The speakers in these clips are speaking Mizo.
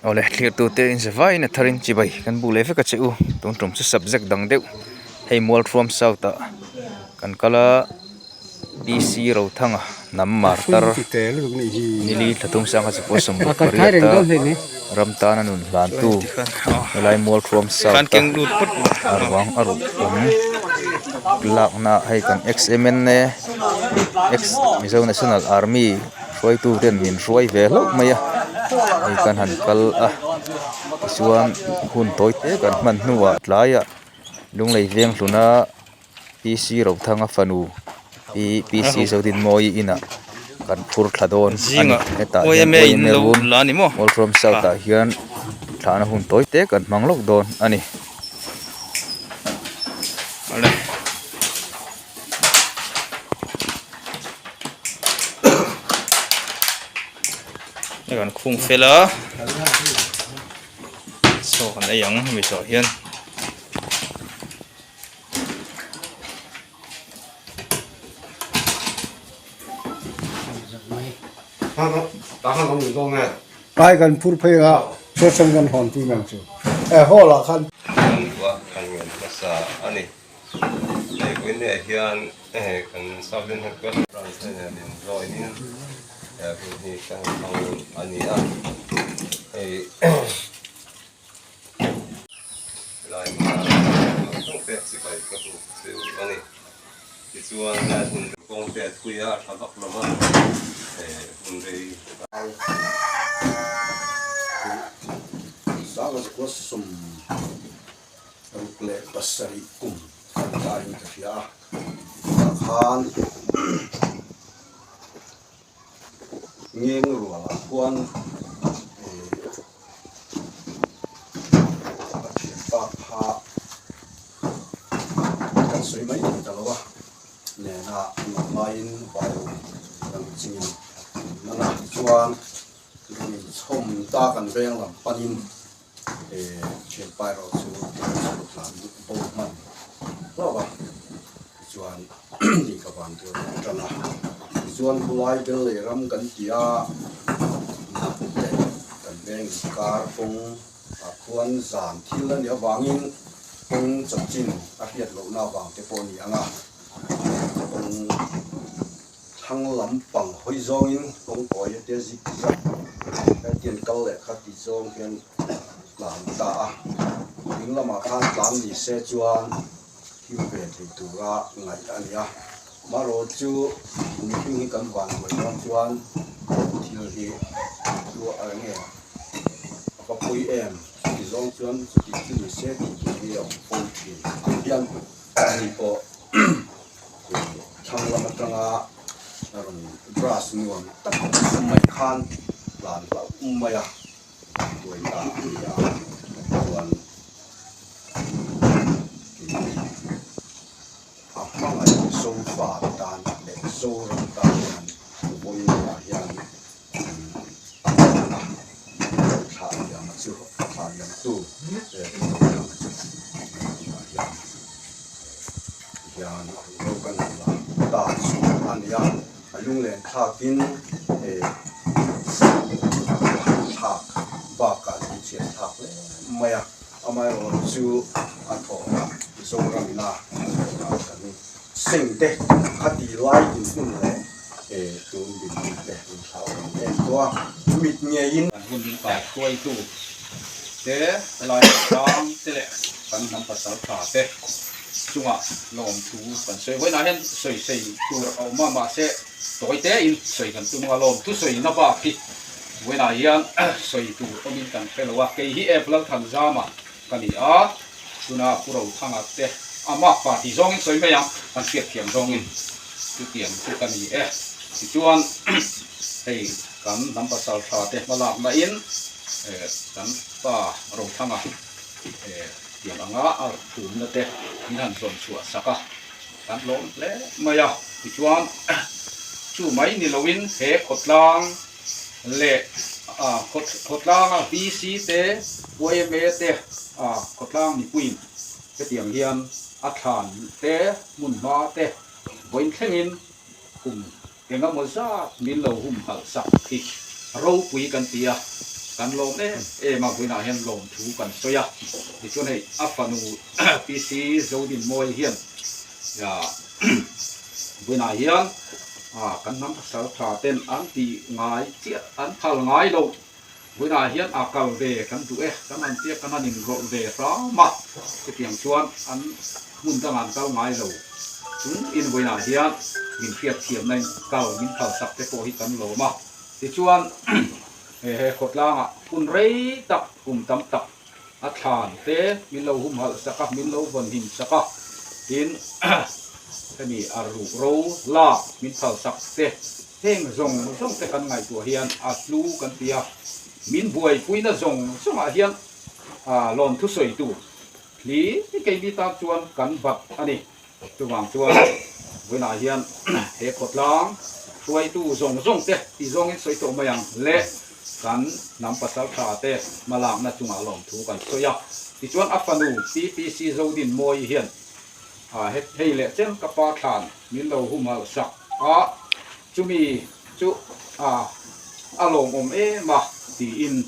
Awle thlirtute in zavaiin a tharin chibai kan bu leh vek a che u tun tum chu subject dang deuh hei Mualthuam South ah kan kal a P C Rothanga hnam martar nili thla sangha chu pawh sawmruk pariat a ram tana nun hlan tu helai Mualthuam South a a ruang a ruh awm lakna hei kan X M N A X Mizo National Army. Hruaitu ten min hruai ve hlauh mai a hei kan han kal a tichuan hun tawi te kan hman hnuah tlaiah Lunglei veng hluna P C Rothanga fanu pi P C Zodinmawii inah kan phur thla dawn a ni hetah hian yma run Mualthuam South ah hian thlahna hun tawi te kan hmang lawk dawn a ni. Hei kan khung fel a chaw kan ei ang hemi zawh hian. Kai kan phur phei a session kan hawn tih nang chu e hall ah khan. Kan ngen hmasa a ni. Hei vawiinah hian kan Southern Headquarters Branch te nen in join in he hun hi kan hmang a ni a, hei helai hmunah zawng zawng te chibai ka buk cheu a ni. Tichuan helai hmun kawng te a thui a, a tha vak lo va, hun rei. Ruk leh pasarih kum kan tlaiin ka hria a, tah khan ngeng rualah khuan ka thianpa kha kan sawi mai thei ta lo a, nena nuam laiin vaiho kan chingin nana chuan kan inchhawm ta kan veng lam panin. Thianpa erawh chu chhut hlan bo hman hlauh a, tichuan ni ka van tur a tan a, tichuan khulai bel leh ram kan ti a, nat leh kan veng inkar kawng ah khuan zan thil a nih avangin kawng chanchin a hriat lohna avang te pawh a ni ang a, kawng thlang lampang hawi zawngin kawng kawi a tia zik zak hetiang kal leh kha ti zawng hian tlan ta a, ding lamah khan tlan ni se chuan him ve thei tura ngaih a ni a, marawh chu mihring hi kan van buai dawn chuan thil hi chu a eng nge a va pawi em chuti zawng chuan chuti chu ni se tih tur hi a awm fo thin ang hian ani pawh. Thlang lam atanga rawn brush nuam tak mai khan tlan hlauh mai a, buai ta a ni a, chuan a hmangaih sofa tan leh Zoram tan hian vawiin ah hian a hman a, thlah liam chu a thlah liam tu hian. Hian ruhro kan la ta chu a ni a, a lunglen thlakin thlak bakah lungchhiat thlak hle mai a, amaherawh chu a thawhna Zoramina a thawhna kan seng te khati lai dinhmun leh tun dinhmun te min thlau em em tawh a, mit ngeiin. Kan hun min kai hruaitu te lai hrang te leh kan hnam pasal tha te chungah lawmthu kan sawi vawiinah hian sawi sei tur a awm a, mahse tawi tein sawi kan tum anga lawmthu sawina bak hi vawiinah hian sawi tur awmin kan hre lo a, kei hi Ep Lalthanzama ka ni a, tuna Pu Rothanga te a mak pa tih zawngin sawi mai ang, kan hriat thiam zawngin chutiang chu ka ni e. Tichuan hei kan hnam pasal tha te hmalakna in kan pa Rothanga tiang anga a tumna te min han zawn chhuah sak a, kan lawm hle mai a. Tichuan chu mai ni loin he khawtlang leh khawtlanga VC te, yma te khawtlang mipuiin hetiang hian a thlan te, hmun hma te vawiin thlengin kum engemaw zat min lo humhalh sak hi ropui kan ti a. Kan lawm em em a, vawiinah hian lawmthu kan sawi a. Tichuan hei a fanu PC Zodinmawii hian vawiinah hian kan hnam pasal tha ten an tih ngai chiah an phal ngai lo. Vawiinah hian a kal ve kan duh e, kan han tia kan han inrawlh ve hram a, chutiang chuan an hmun dangah an kal ngai lo. Chung in vawiinah hian min hriatthiamna in kal min phalsak te pawh hi kan lawm a. Tichuan he khawtlangah hun rei tak kum tam tak a thlan te min lo humhalh sak a, min lo vawn him sak a, tin hemi a ruh ro lak min phal sak te heng zawng zawng te kan ngaihtuah hian a hlu kan ti a, min buaipuina zawng zawngah hian lawm thusawi tur hli keini tan chuan kan bat a ni. Chuvang chuan vawiinah hian he khawtlang hruaitu zawng zawng te tih zawngin sawi tawh mai ang le, kan hnam pasal tha te hmalakna chungah lawmthu kan sawi a. Tichuan a fanu PPC Zodinmawii hian hei leh chen ka pa thlan min lo humhalh sak a, chumi chu a lawmawm em a tiin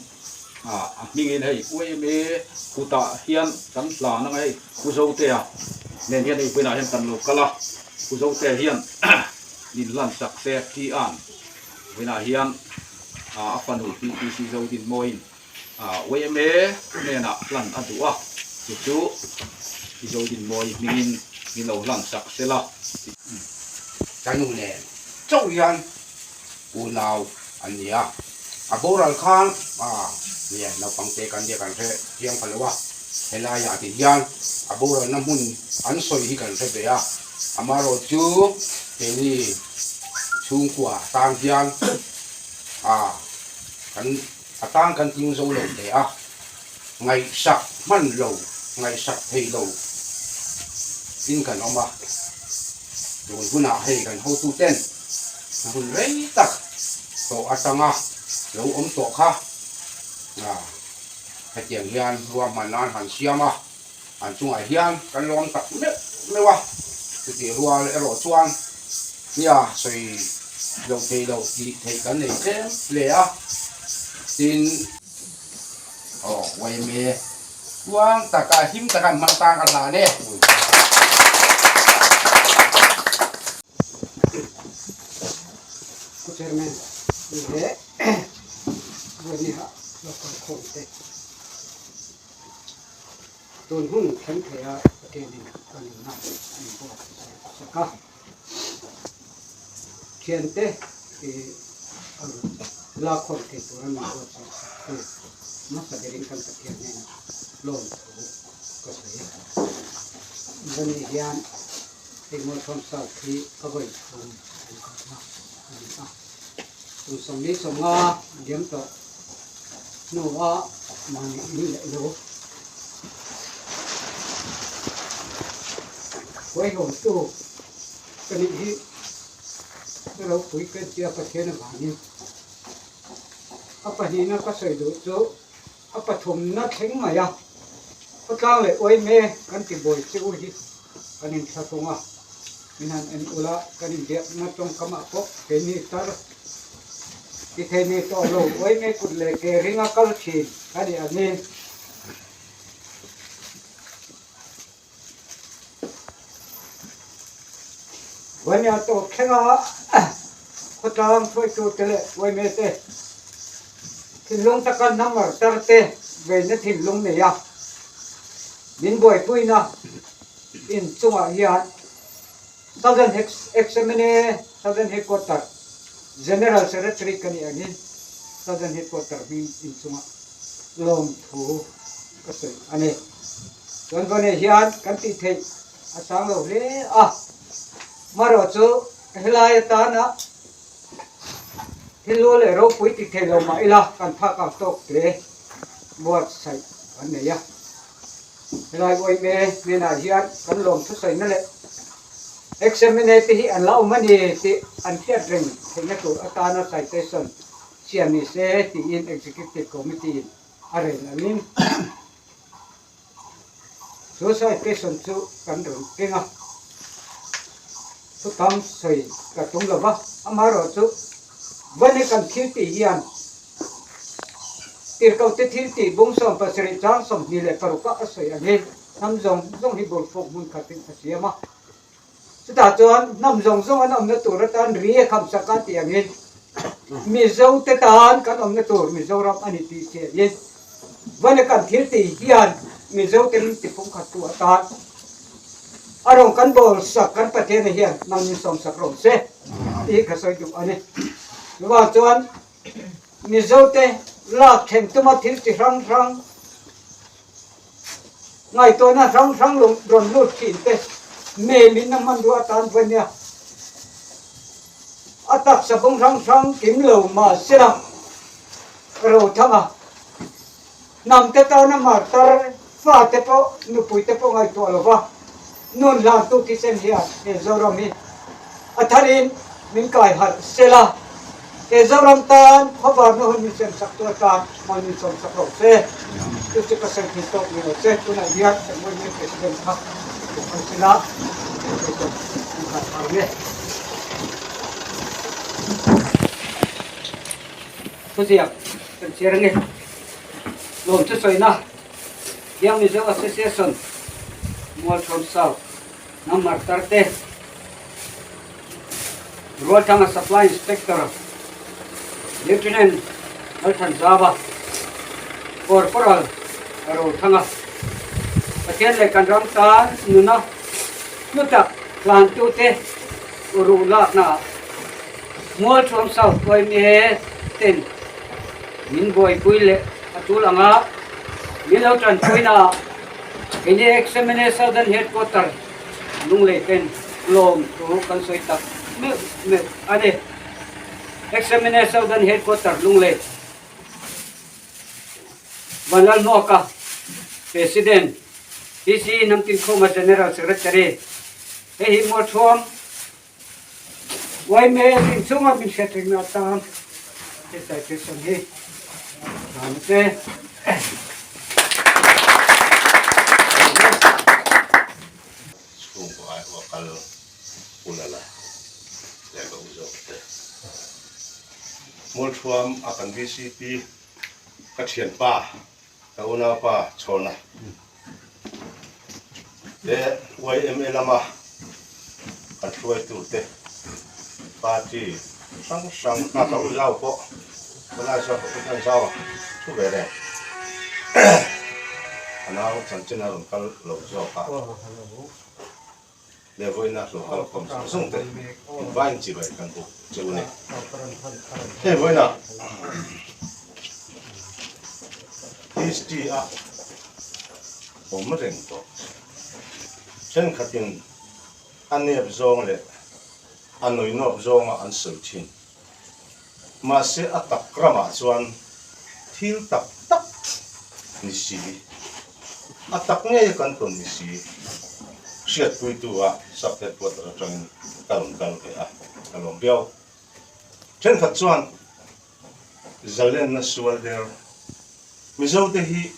A hmingin hei uaime kutah hian kan hlan anga hei Pu Zotea nen hian hei vawiinah hian kan lo kal a, Pu Zotea hian min hlan sak se T-a'n vawiinah hian a fanu PPC Zodinmawiin uaime hnenah hlan a duh a, chu chu Pi Zodinmawi hmingin min lo hlan sak se la. Ka nu nen chauh hian Unau an ni a, a boral khan a nia naupang te kan nia kan hre chiang pha lo a, helaiah ti hian a boralna hmun an sawi hi kan hre ve a, amaherawhchu keini chhungkua tan hian a kan a tan kan tling zo lo hle a, ngaihsak hman lo, ngaihsak thei lo in kan awm a. Tun hunah hei kan hotuten a hun rei tak tawh atanga lo awm tawh kha hetiang hian ruahman nan han siam a, an chungah hian kan lawm tak meuh meuh a, chutih rual erawh chuan nia sawi loh theih loh tih theih kan nei tlem hle a, tin. Aw Uaime tluang taka him taka an hmang tang ka hlan e. Pu Chairman leh Buainiha local khawm te tun hun thleng thei a Pathianin ka nunna a inbuatsaih sak a. Thiante i la khawm thei tura min buatsaih sak tu hmasa berin kan Pathian hnenah lawm thu ka sawi a. Vani hian hei Mualthuam South hi ka vawi thum an kalna a ni a. Kum 45 liam tawh hnuah mahni in leh lo huaihawmtu ka nih hi ka ropui ka intia Pathian avangin a pahnihna ka sawi duh chu a pathumna thleng mai a, khawtlang leh uaime kan ti buai che u hi kan inthlahrung a, min han en ula kan inbiakna tawngkamah pawh keini tar ti thei nei tawh lo uaime kut leh ke ringa kal thin ka nih angin. Vania tawp thlenga khawtlang hruaitute leh uaime te thinlung taka number tar te veina thinlung nei a, min buaipuina in chungah hian Southern XMNA Southern Headquarter General Secretary ka nih angin Southern Headquarter hming in chungah lawmthu ka sawi a ni. Chuan Vane hian kan tih theih a sang lo hle a, marawh chu helai atana thil lu leh ropui ti thei lo mah ila kan phak ang tawk hle buatsaih kan nei a. Helai uaime hnenah hian kan lawm thusawina leh XMNA te hi an la awm a ni tih an hriat reng theihna tur atana citation siam ni se tiin Executive Committee in a rel angin chu citation chu kan rawn keng a, thutam sawi ka tum lo va, amaherawhchu vawni kan thil tih hian. Tirhkohte thiltih bung 70 chang 26 ah a sawi angin hnam zawng zawng hi bawlhfawk hmun khatin a siam a. Chutah chuan hnam zawng zawng an awmna tur atan ri a khamsak a tih angin Mizote tan kan awmna tur Mizoram a ni tih hriain vana kan thiltih hian Mizote min tipumkhattu atan a rawn kan bawlsak kan Pathiana hian nang min sawmsak rawh se tih hi ka sawi duh a ni. Chuvang chuan Mizote lak then tuma thil chi hrang hrang ngaihtuahna hrang hrang lo rawn lut thin te melin a hmanrua atan vawi nia. A taksa bawng hrang hrang kim lo mahsela Rothanga hnamte tana martar fate pawh nupuite pawh ngaihtuah lova nun hlantu thisen hian he Zoram hi a tharin min kai harh sela he Zoram tan khawvarna hun min semsak tu atan mal min sawmsak rawh se. Chu chu ka sawi thei tawk ni lo che. Tunah hian kan Women President kha ka sawi sela ka sawi tawk nghal ang e. Thuziak kan chhiar ange. Lawm chu sawina Young Mizo Association Mualthawn South Namar Tarte Rualthanga Supply Inspector Lieutenant Lalthanzava Corporal Rothanga Pathian leh kan ram tan nuna hlu tak hlantute ruh laknaah Mualthuam South YMA ten min buaipui leh a tul ang a, min lo tanpuina keini XMNA Southern Headquarter Lunglei ten lawm thu kan sawi tak meuh meuh a ni. XMNA Southern Headquarter Lunglei Vanlalhmuaka President, PC Hnamtinkhuma General Secretary, hei hi Mualthuam Uaime inchunga min hriat rengna atan he citation hi hlan che. Chhungkaw aiawh a kal hun a la leh lo zawk te. Mualthuam a kan vcp ka thianpa ka unaupa Chhawna te yma lama kan hruaitu te party hrang hrang a ka u zau pawh khawlai saw ka u hlan zau a thu ve reng a nau chanchin a rawn kal lo zawk a. Leh vawiina hlawh kal khawm zawng zawng te invain chibai kan buk cheu a ni. Hei vawiina history a awm reng tawh. Thenkhatin a nep zawng leh a nawinawp zawnga an sawi thin. Mahse a tak ramah chuan thil tak tak ni si, a tak ngei a kan tawn ni si, hriatpuitu a sub headquarter atangin ka rawn kal ve a, ka lawm viau. Thenkhat chuan zalenna sual der, Mizote hi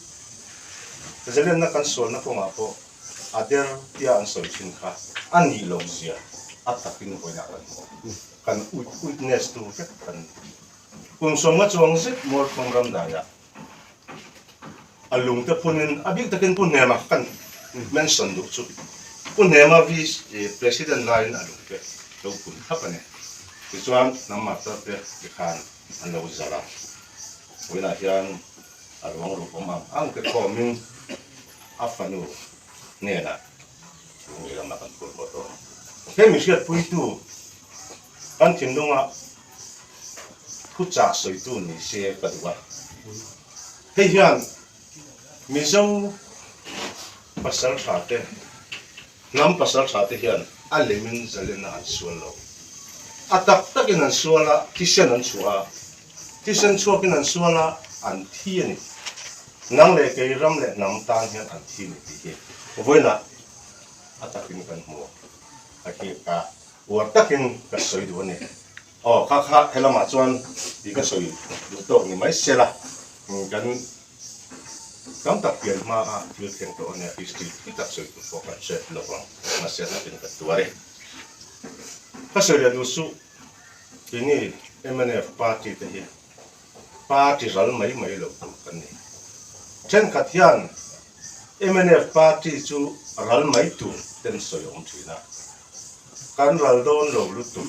zalenna kan sualna kawngah pawh a der tia an sawi thin kha a nih loh zia a takin vawiinah kan hmu a. Kan witness tu vek kan ni. Kum sawmnga chuang zet Mualthum ram daiah a lungte phunin a bik takin Pu Hnema kan mention duh chu Pu Hnema Vice President laiin a lungte lo phun thlap a ni. Tichuan hnam martar te tikhan an lo zar a, vawiinah hian a ruang rup awm ang ang te khawmin a fanu hnenah Lungei lamah kan phur haw dawn. He mi hriatpuitu kan thinlunga thuchah sawitu ni se ka duh a. Hei hian Mizo pasal tha te, hnam pasal tha te hian a lemin zalenna an sual lo. A tak takin an sual a, thisen an chhuah a, thisen chhuakin an sual a, an thi a ni. Nang leh kei ram leh hnam tan hian an thi ni tih hi vawiinah a takin kan hmu a khi ka uar takin ka sawi duh a ni. Aw kha kha helamah chuan tih ka sawi duh tawk ni mai sela kan tam tak pian hma a thil thleng tawh a nia history thui tak sawi tur pawh kan hre lo vang mahse a takin kan tuar e. Ka sawi leh duh suh tini mnf party te hi. Party ral mai mai lo tur kan ni. Thenkhat hian mnf party chu ral mai tur ten sawi awm thin a, kan ral dawn lo lutuk.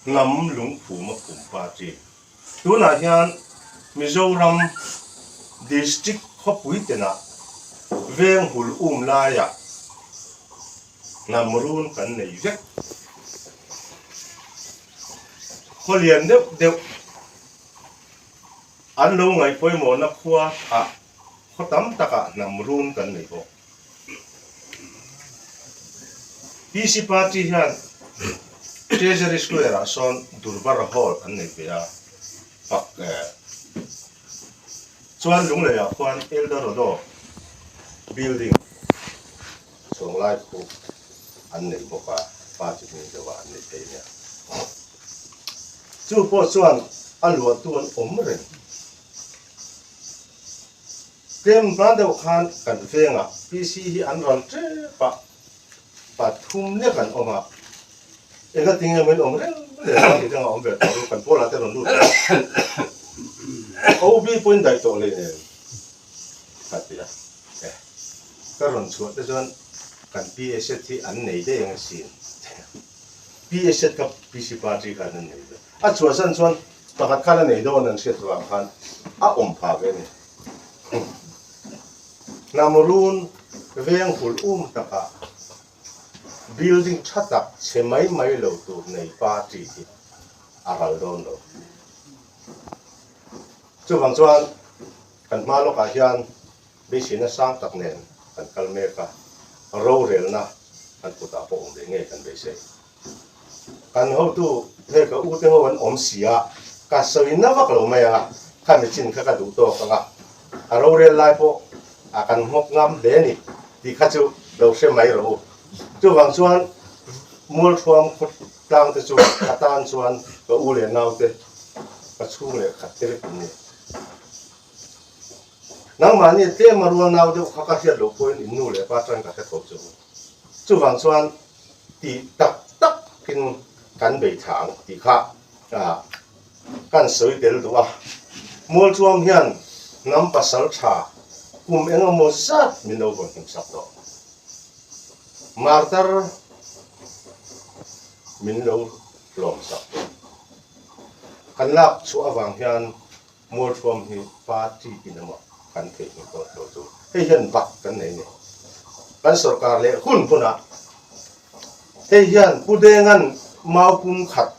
Hnam lungphum a phum party. Tunah hian Mizoram District khawpui tenah veng hul um laiah hnam run kan nei vek. Khaw lian deuh deuh an lo ngaih pawimawhna khua ah khaw tam takah hnam run kan nei bawk. PC party hian Treasury Square ah sawn Durbar Hall an nei ve a, pak eh chuan Lunglei ah khuan Eldorado building Chawnglai khu an nei bawk a, party hming deuh ah an nei thei nia. Chu pawh chuan a luahtu an awm reng. Tlem hma deuh khan kan vengah PC hi an ral tep a, pathum lek an awm a, engatinge min awm reng leh party dangah awm ve tawh ru, kan pawlah te rawn lut tawh a, OB pawhin daih tawh leh nen ka ti a, eh ka rawn chhuah te chuan kan PA set hi an nei daih ang asin, PA set kha PC party khan an nei ve, a chhuah zan chuan Pakhat khan a nei dawn an hriat vang khan a awm phah ve a ni. Hnam run veng hul um takah building tha tak chhe mai mai lo tur nei party hi a ral dawn lo. Chuvang chuan kan hma lawkah hian beiseina sang tak nen kan kal mek a, rorelna kan kutah pawh awm leh ngei kan beisei. Kan hotu hei ka ute ho an awm si a, ka sawi na vak lo mai a, kha michin kha ka duh tawk ang a, a rorel lai pawh a kan nghawk ngam hle a ni tih kha chu lo hre mai rawh u. Chuvang chuan Mualthuam khaw tlang te chu a tan chuan ka u leh naute ka chhung leh khat te vek an ni. Nangmahni tlem a rual nau deuh kha ka hriat loh pawhin in nu leh pa tan ka hre tho che u. Chuvang chuan tih tak tak in kan bei tha ang tih kha kan sawi tel duh a. Mualchuam hian hnam pasal tha kum eng emaw zat min lo vawn hnem sak tawh. Martar min lo hlawm sak tawh. Kan lak chhuah avang hian Mualthuam hi party in emaw kan theih hnu tawh lo chu hei hian bak kan nei ni. Kan sorkar leh hun hunah hei hian Pu Denga'n mau pum khat,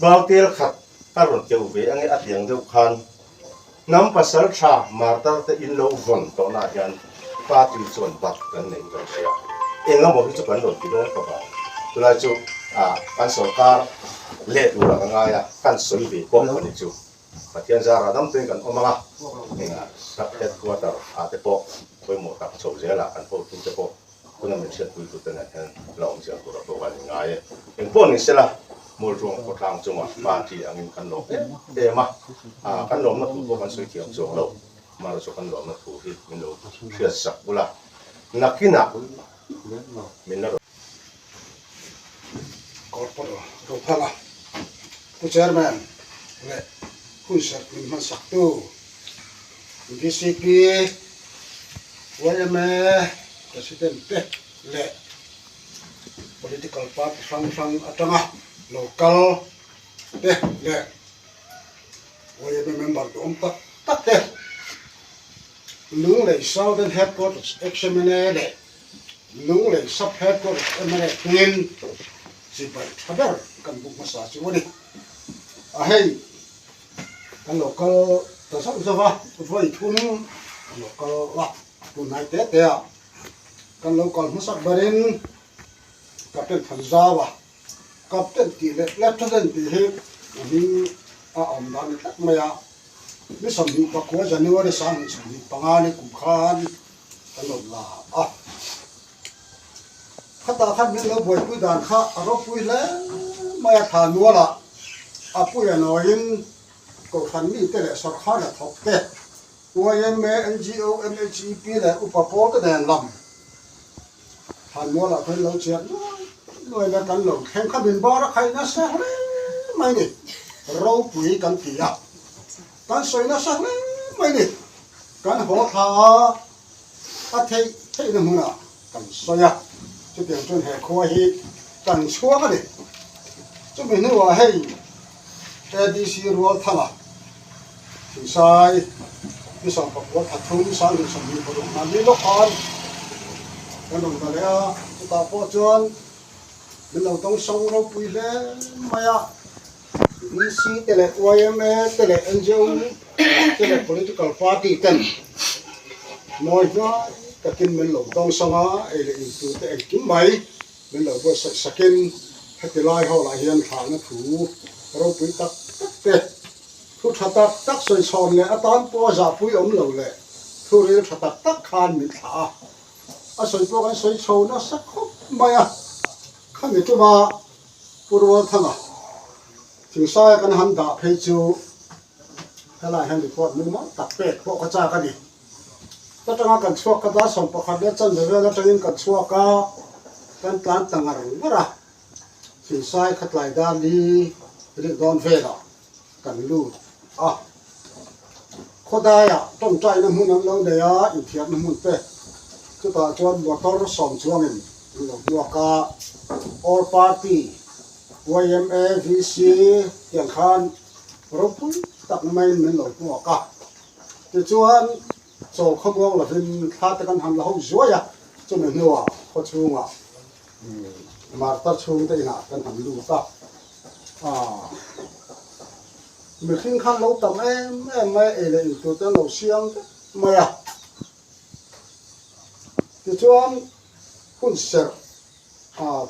mau tel khat a rawn keuh ve ange a tiang deuh khan hnam pasal tha martar te in lo vawn tawhnaah hian party chuan bak kan nei kan hria. Eng emaw hi chu kan rawn ti dawn khawp a, chulai chu kan sorkar leh turah ka ngai a. Kan sawi ve pawh a ni chu. Pathian zarah dam tuin kan awm ang a, engah sub headquarter ah te pawh pawimawh tak chho zelah kan hotu te pawh tuna min hriatpui tute nen hian la awm zel tur a pawh kan inngai e. Eng pawh ni sela, Mualruang khawtlang chungah party angin kan lawm em em a, kan lawmna thu pawh kan sawi thiam chuang lo, amaherawhchu chu kan lawmna thu hi min lo hriatsak bula nakinah min la rawn. Corporal Rothanga, Pu Chairman leh hunserh min hmansaktu VCP, yma President te leh Political Party hrang hrang atanga lo kal te leh yma member duhawm tak tak te Lunglei Southern Headquarters Ex-MLA leh Lunglei Sub Headquarters mla hmingin chibai tha ber kan buk hmasa chu a ni. A hei kan lo kal ta zauh zauh a, vawi thum kan lo kal a, tunhnai te te ah kan lo kal hmasak berin Captain Thanzau a, Captain tih leh Lieutenant tih hi a hming a awm dan ni tlat mai a, ni 29 January 2025 ni kum khan Ka lawm la a. Khatah khan min lo buaipui dan kha a ropui hle mai a, thla nualah a pui a nawiin Kohhran mite leh sawrkhar hnathawk te, yma, ngo, MHEP leh upa pawl te nen lam thla nualah khan lo chiah nuai nuai mai kan lo thleng kha min bar a khaih nasa hle mai ni, ropui kan ti a. Kan sawi nasa hle mai ni. Kan haw thla a, a theih theihna hmunah kan sawi a, chutiang chuan he khua hi kan chhuak a ni. Chumi hnuah hei ADC Rualthanga Thingsai ni sawmpakua thathum sanghnih 26 mahni lawk khan kan rawn va leh a, chutah pawh chuan min lo tawng sawng ropui hle mai a. VC te leh yma te leh ngo te leh political party ten mawi hnuai takin min lo dawng sawng a, ei leh in tur te engkim mai min lo buatsaih sakin heti lai hall ah hian thlahna thu ropui tak tak te, thu tha tak tak sawi chhawn leh atan pawh a zahpui awm lo leh thu ril tha tak tak khan min thlah a, a sawi pawh kan sawi chho nasa khawp mai a, khami tuma Pu Rualthanga, Thingsaia kan han dah phei chu helaiah hian report mumal tak pek pawh ka chak a ni. Ta tanga kan chhuak kha dar 11 leh chanve vel atangin kan chhuak a, kan tlan ta ngar ngar a, Thingsai kha tlai dar li rik dawn velah kan lut a. Khawdaiah tawngtaina hmun an lo nei a, inthiarna hmun te chutah chuan motor sawm chuangin an lo hmuak a, All Party, yma, VC tiang khan ropui tak maiin min lo hmuak a. Tichuan chaw khawmuang lovin thla te kan han la ho zuai a, chumi hnuah khawchhungah Martar chhungte inah kan han lut a. Mihring khan lo tam em em mai a, ei leh in tur te an lo siam vek mai a. Tichuan hun serh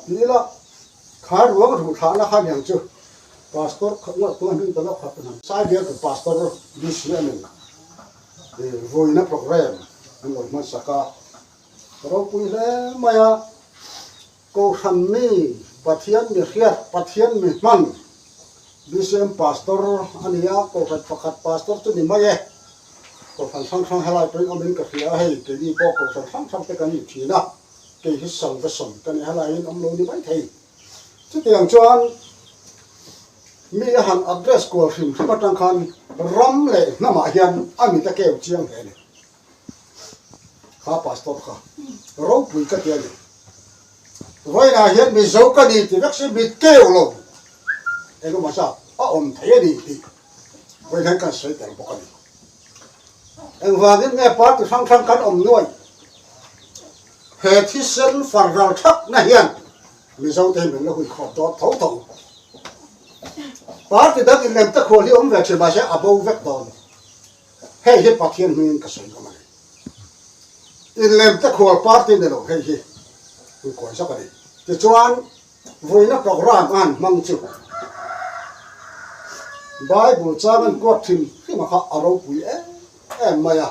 ti ila kha ruang ruh thlahna kha niang chu Pastor ngawih pawh a hming ta lawk kha ka hnam. Saibial tu Pastor BCM in vuina program an lo hmansak a, ropui hle mai a. Kohhran mi, Pathian mi hriat, Pathian mi hman, BCM Pastor a ni a, Kohhran pakhat Pastor chu ni mai e. Kohhran hrang hrang helai pawhin awmin ka hria a, hei keini pawh Kohhran hrang hrang te kan ni thin a, kei hi salvation ka ni helaiin awm lo ni mai thei. Chutiang chuan mi a han address kual hrim hrim atang khan ram leh hnamah hian a mit a keu chiang hle a ni. Kha pastor kha ropui ka ti a ni. Vawiinah hian Mizo ka ni ti vek si mit keu lo engemaw zat a awm thei a ni tih vawiin hian kan sawi tel bawk a ni. Engvangin nge party hrang hrang kan awm nuai? He thisen far ral thakna hian Mizo te hi min la hui khawp dawn tho tho. Party dang inlem te khual hi awm ve thin mahse a bo vek dawn. Hei hi Pathian hmingin ka sawi ngam a ni. Inlemte khual party ni lo hei hi hun kawi zawk a ni. Tichuan, vuina program a han hmang chu Bible chang an kuat hrim hrim a kha a ropui em em mai a.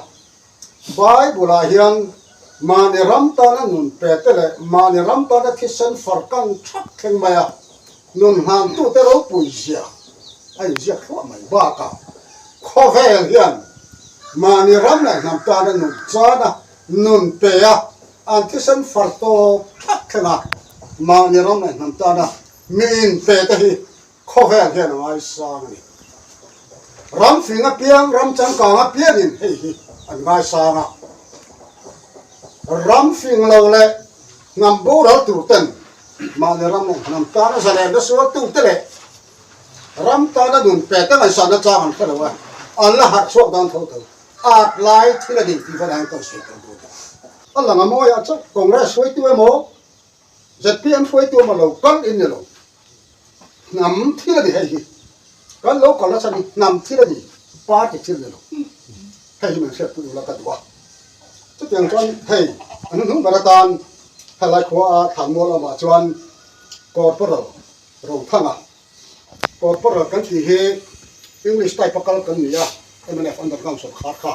Bible ah hian mahni ram tana nun pe te leh mahni ram tana thisen farkang thap thleng mai a nun hlantute ropui zia a inziak thluah mai bakah khawvel hian mahni ram leh hnam tana nun chana nun pe a an thisen far tawp thap thleng a mahni ram leh hnam tana mi inpe te hi Khawvel hian a ngaisang a ni. Ram fing apiang, ram changkang apiangin hei hi an ngaisang a. Ram fing lo leh hnam boral tur ten mahni ram leh hnam tana zalenna sualtu te leh ram tana nun pe te ngaihsanna chang an hre lo a, an la harh chhuak dan tho tho. At lai thil a ni tih vela hian kan sawi tel dawn a. A lang a mawiah chauh Congress hruaitu emaw, zpm hruaitu emaw lo kal in ni lo. Hnam thil a ni hei hi. Kan lo kal nasa ni hnam thil a ni, party thil ni lo. Hei hi min hriat pui ula ka duh a. Chutiang chuan hei a hnuhnung ber atan helai khua a Thlanmual lamah chuan Corporal Rothanga, Corporal kan tih hi English type a kal kan ni a, mnf underground sawrkhar kha.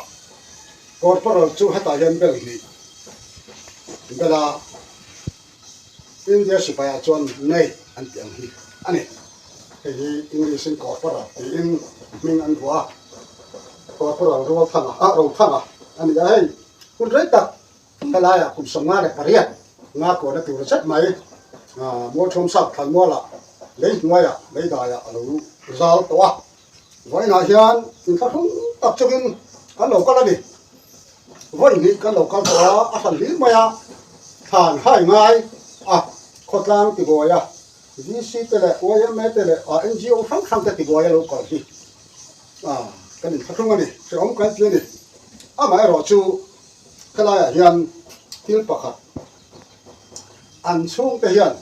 Corporal chu hetah hian bel hnih bel a. India sipaiah chuan nei an tih ang hi a ni. Hei hi English in Corporal tiin hming an vuah a, Corporal Rualthanga, ah Rothanga a ni a hei. Hun rei tak helaiah kum 58 nga kuahna tur zet mai Mualthawm South Thlanmualah lei hnuaiah lei daiah a lo zal tawh a. Vawiinah hian inthlahrung tak chungin kan lo kal a ni. Vawiin kan lo kal tawh a, a hran hlir mai a, thlan hai ngai a, khawtlang tibuai a, VC te leh yma te leh NGO hrang hrang te tibuai a lo kal hi kan inthlahrung a ni, hrehawm kan ti a ni. Amaherawhchu helaiah hian thil pakhat an chhungte hian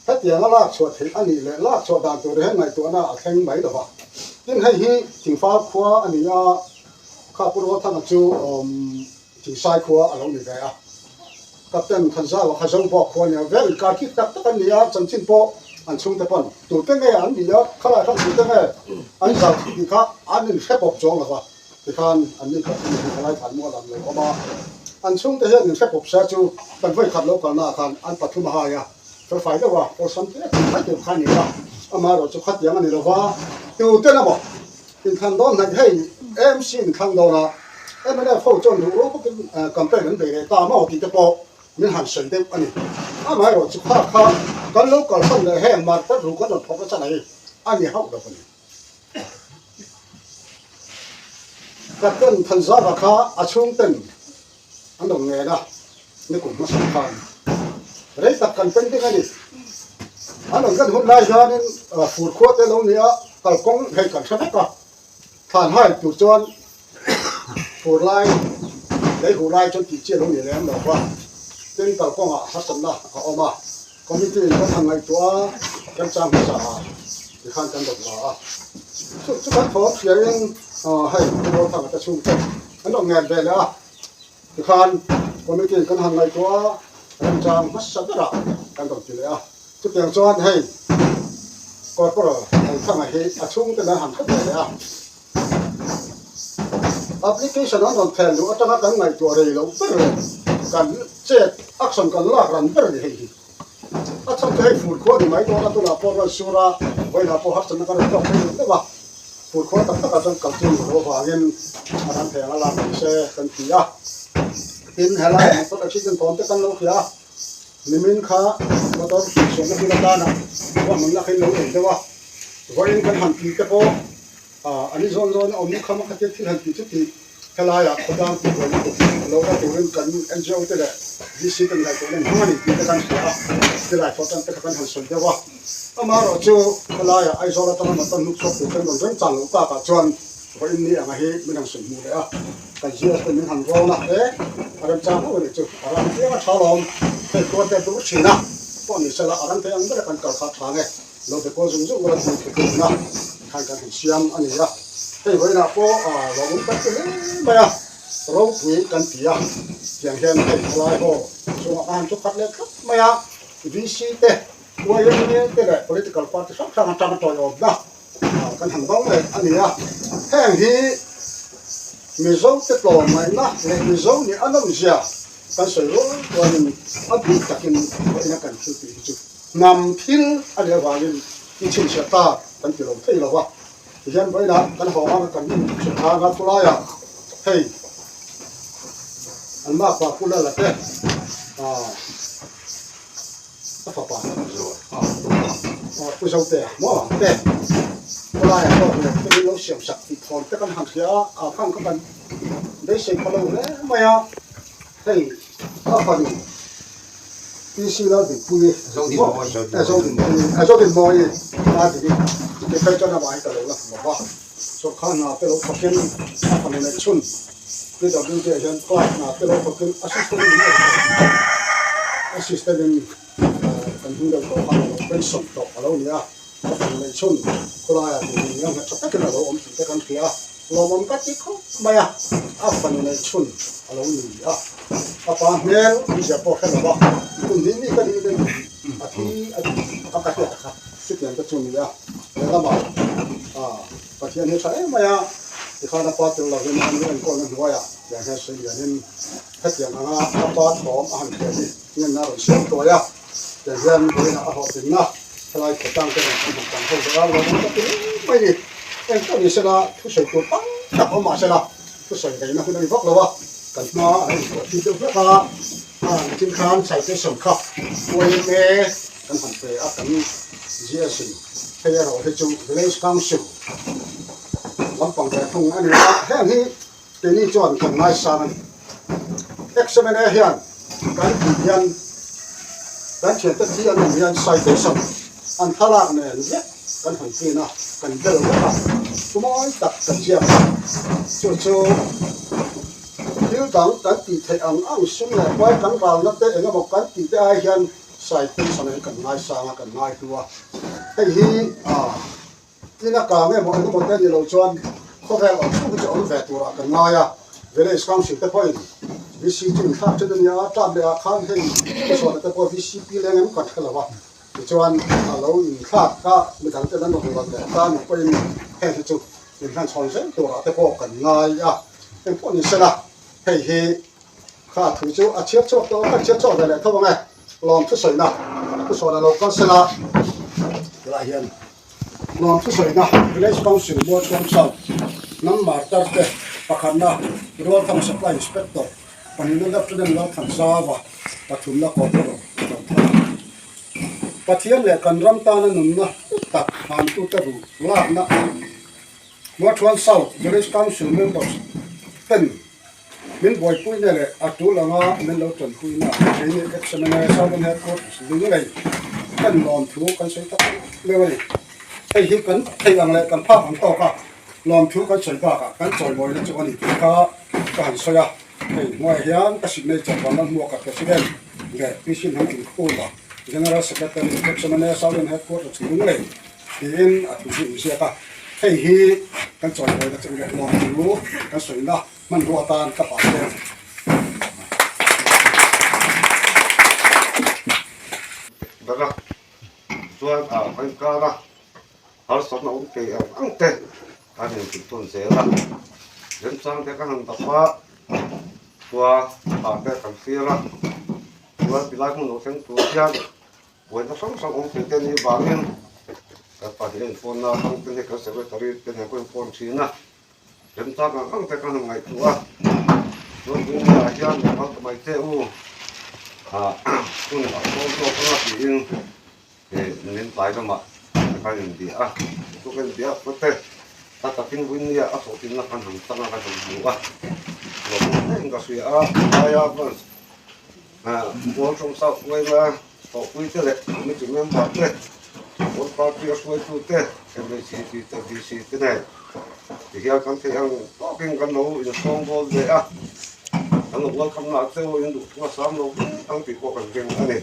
Hetianga lak chhuah theih a nih leh lak chhuah dan tur hian ngaihtuahna a thleng mai lo va. Tin, hei hi Thingfal khua a ni a, kha Pu Rualthanga chu Thingsai khua a lo ni ve a. Captain Thanzaua kha Zobawk khua a ni a, vel inkar khik tak tak an ni a, chanchin pawh an chhungte pawn tute nge an ni a, khalai khan tute nge an zau tih kha an inhre pawp chuang lo va. Tikhan an ni khat hi khalai thlan mual ang lo awm a, an chhungte hian inhre pawp se chu kan vawi khat lo kalnaah khan an pathum a hai a. Felfai deuh a, awlsam te tih mai tur kha a ni a, amaherawh chu khatiang a ni lo va, tuten emaw inthlan dawn hnaih hei AMC inthlang dawn a, mnf ho chuan duh rual bawkin campaign an bei leh ta maw tih te pawh min han sawi deuh a ni. Amaherawh chu kha kha kan lo kalsan leh heng market ru kan rawn thawk nasa mai a ni hauh lo a ni. Captain Thanzara kha a chhungten an rawn ngen a, nikum hmasa khan rei tak kan pending a ni. An rawn kan hun lai hianin fur khua te lo ni a, kalkawng hei kan hre vek a, thlan hai tur chuan fur lai lei huh lai chuan tih chi a lo ni lem lo va, tin kalkawngah harsatna a awm a, committee in kan han ngaihtuah a, kan chang hmasa a tikhan kan rawn la a, chu chu kan thawm hriain hei Pu Rualthanga te chhungte an rawn ngen ve leh a. Tikhan committee kan han ngaihtuah a, remchang hmasa berah kan rawn ti leh a. Chutiang chuan hei Corporal Thanthanga hi a chhungte nan han hre ve leh a. Application an rawn thel luh atanga kan ngaihtuah rei loh ber leh kan chet action kan lak ran ber a ni hei hi. A chhan chu hei fur khua ni mai dawn a, tunah pawh rawn sur a, vawiinah pawh harsatna kan rawn tawk phei deuh deuh a. Fur khua tak takah chuan kal chu ni lo avangin a ram thei anga lak ni se kan ti a. Tin, helai motor accident thawm te kan lo hria a, nimin kha motor suahna hun atana ruahmanna kha in lo nei deuh a, vawiin kan han tih te pawh a ni zawn zawn a awm kham a khatia thil han tih chu tih helaiah khawtlang tih buai lutuk lo la turin kan NGO te leh VC te ngaihtuahna in hmang a ni tih te kan hria a, tilai thawh tan te kha kan han sawi deuh a. Amaherawh chu helaiah Aizawl atanga motor hnuk chhuak tur ten rawn reng chang loh takah chuan vawiin ni anga hi min han sawi hmuh leh a, kan GS te min han rawn a, he a remchang hauh a nih chu a ram piang a tha lawm, hei khuar te dur thin a, pawh ni sela a ram thei ang ber a kan kal kha a tha nge, lo be kual zung zung ula tih thu tumna khan kan han siam a ni a, hei vawiinah pawh lawmawm tak ti hle mai a, ropui kan ti a, tiang hian hei helai haw chungah ka han thu khat leh tlat mai a, VC te. YMA te leh political party hrang hrang atanga tawiawmna kan han dawng leh a ni a, heng hi Mizo te tlawmngaihna leh Mizo nih a nawmzia kan sawi rual rualin a bik takin vawiina kan thil tih hi chu hnam thil a nih avangin i chhinchhiah ta kan ti lo thei lo va, tihian vawiinah kan haw anga kan inchhun anga khulaiah hei an makpa Pu Lala te A fapa Pu Zote a maw te khawlaiah pawh leh te min lo siam sak tih thawn te kan han hria a, a khang kha kan beisei pha lo hle mai a, hei a fanu PC Laldinpuii Zodinmawii a ding i phei chuan amah hi ka lo la hmu lo va, sawrkar hna te lo thawkin a fanu neih chhun PWD ah hian clerk hna te lo thawkin assistant in assistant in kan hming deuh tawh khan a lo pension tawh a lo ni a, a fanu neih chhun khawlaiah tih hming hian nghet tha takin a lo awm tih te kan hria a, lawmawm ka ti khawp mai a, a fanu neih chhun a lo ni a, a pa hmel awmzia pawh hre lo va, kum hnih mi ka nih in a thi a ka hriat kha chutiang te chu a ni a, lehlamah Pathian hi tha em mai a, tikhan a pa tel lovin a nu enkawlna hnuaiah tiang hian sawi lianin hetiang anga a pa thawm a han hriat hi ngenna a rawn siam tuai a, tiang hian vawiinah a hlawhtlinna helai khawtlang te rawn kan han tang ho zawh a, lawmawm ka ti hle mai ni. Eng pawh ni sela thusawi tur tam tak awm mah sela thusawi reina hun a ni vak lo a, kan hma a lo intuah tir deuh hlek a, a nichin khan citation kha YMA kan han pe a, kan GS in hei erawh hi chu Village Council. lampang ve thung a ni a, heng hi keini chuan kan ngaisang a ni. XMNA hian kan tih hian kan thiante thi an awm hian citation an thlalak nen vek kan han print a, kan bel vek a, thumawi tak kan ziak a, chu chu thil dang kan tih theih ang ang sum leh pai kan ralna te eng emaw kan tih te ai hian citation hi kan ngaisang a, kan ngaihlu a, hei hi ah. Tin a kang emaw eng emaw te ni lo chuan khawvel awm chhung hi chu awm ve turah kan ngai a, Village Council te pawhin VC chu inthlak ṭhin a nia, tlak leh ah khan hei Thusawnah te pawh VCP leng em kan hre lo a, tichuan a lo inthlak a, midang ten an rawn rawn leh ta ni pawhin heng hi chu inhlanchhawn zel turah te pawh kan ngai a, eng pawh ni sela hei hi kha thu chu a chhiar chhuak tawh a, kan chhiar chhuak ve leh tho ang e, lawm thusawiina Thusawnah lo kal sela tilai hian. Nuam thusawiina Village Council Mualchhuam South hnam martar te pakhatna Rualthang Supply Inspector, pahnihna Lieutenant Lalthanzava, pathumna Corporal Lalthana. Pathian leh kan ram tana nunna tak hantute ru lakna Mualchhuam South Village Council members ten min buaipuina leh a tul anga min lo tanpuina keini XMNA Southern Headquarters Lunglei kan lawmthu kan sawi tak meuh a ni. Hei hi kan theih ang leh kan phak ang tawk a lawmthu kan sawi bakah kan chawimawina chu a ni tih kha ka han sawi a. Hei hnuaiah hian ka signature vang lam hmuaka President leh PC Hnam Inkhuma General Secretary XMNA Southern Headquarters Lunglei tiin a thu hi inziak a. Hei hi kan chawimawina chu leh lawmthu kan sawina Hmanrua atan ka hlan zel. Ber a, chuan a kan kar a, harsatna awm thei ang ang te kan inhrilh tawn zel a, remchang te ka han dap a, khua ah te kan thlir a, chuan tilai hmun lo thleng tur hian buaina hrang hrang awm thei te anih vangin kan pahnih a inphone na atang te hi kan secretary te nen pawh inphone thin a. Remchang ang ang te ka han ngaihtuah a, chuan Bunglaiah hian lo kal ta mai che u, hun a sawn zawk anga tiin min tlai lamah ka inbia a, chu ka inbia phawt e, a takin Bunglaiah a hlawhtlinna kan han chang a, kan han hmu a, lawmawm hlein ka hria a, tlaia branch Mualṭawng South Uaima thawhpui te leh committee member te, World Party a hruaitu te, MHCP te, VC te nen tihian kan theih ang tawkin kan lo insawng bawl ve a, kan lo welcome na che u in duh thung a sam lo vek ang tih pawh kan ring a ni.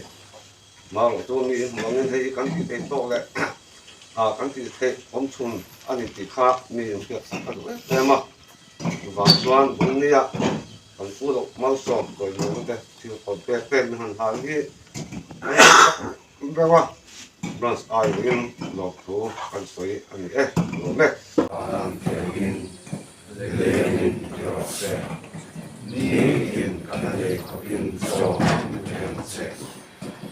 Marawh chu mi inhmu angin hei hi kan tih theih tawk leh ah kan tih theih awm chhun a ni tih kha mi inhriat sak a duh em em a, chuvang chuan Bunnia Kan pu loh malsawm pawimawhna te thil kawt pek te min han hal hi reuh a, branch aiawhin lawmthu kan sawi a ni e, lawm e. Van thiangin lengin ti rawh se, nitin kan lei khawpin chaw min ṭhen che.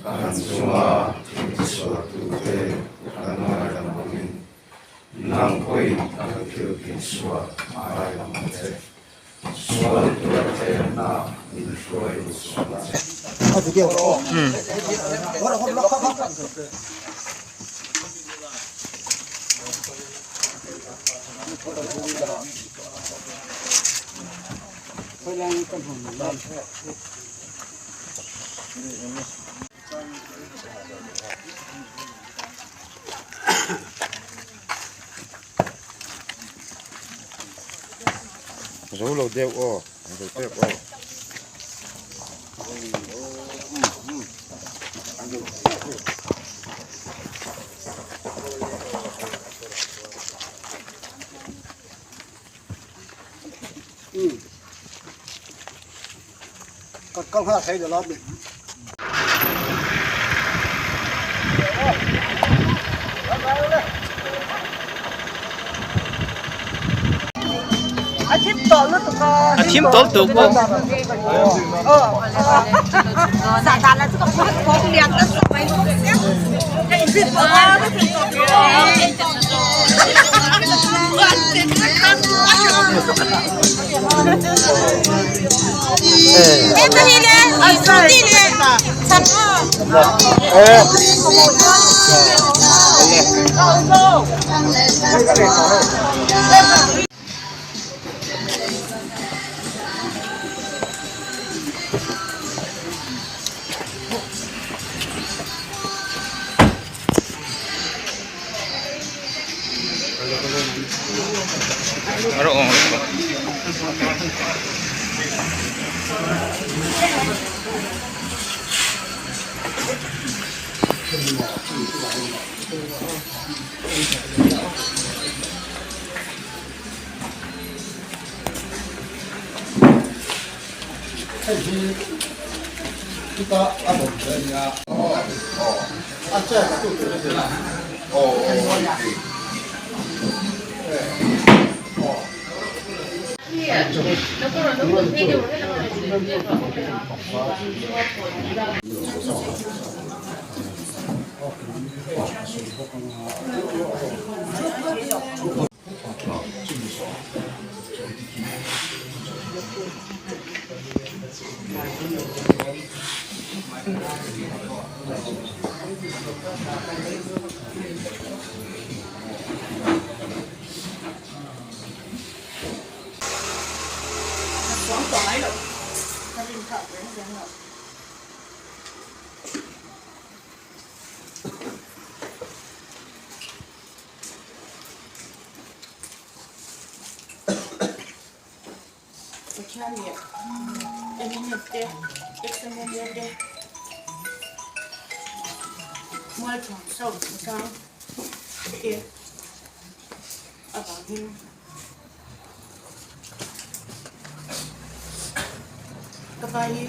Kan chunga thil tisualtute kan ngaidam angin, nang pawhin kan thil tihsual ngaidam ang che. Zo lo deuh aw, an zo tep aw. Ka kal nghal thei lo mi. A thim tawh lutuk a. Hei hi chuta a rawn ve a nia. A chet a tu tur a ni a. Pathian leh MNF te XMLA te Mualthuam South Khawtlang te avangin ka pa hi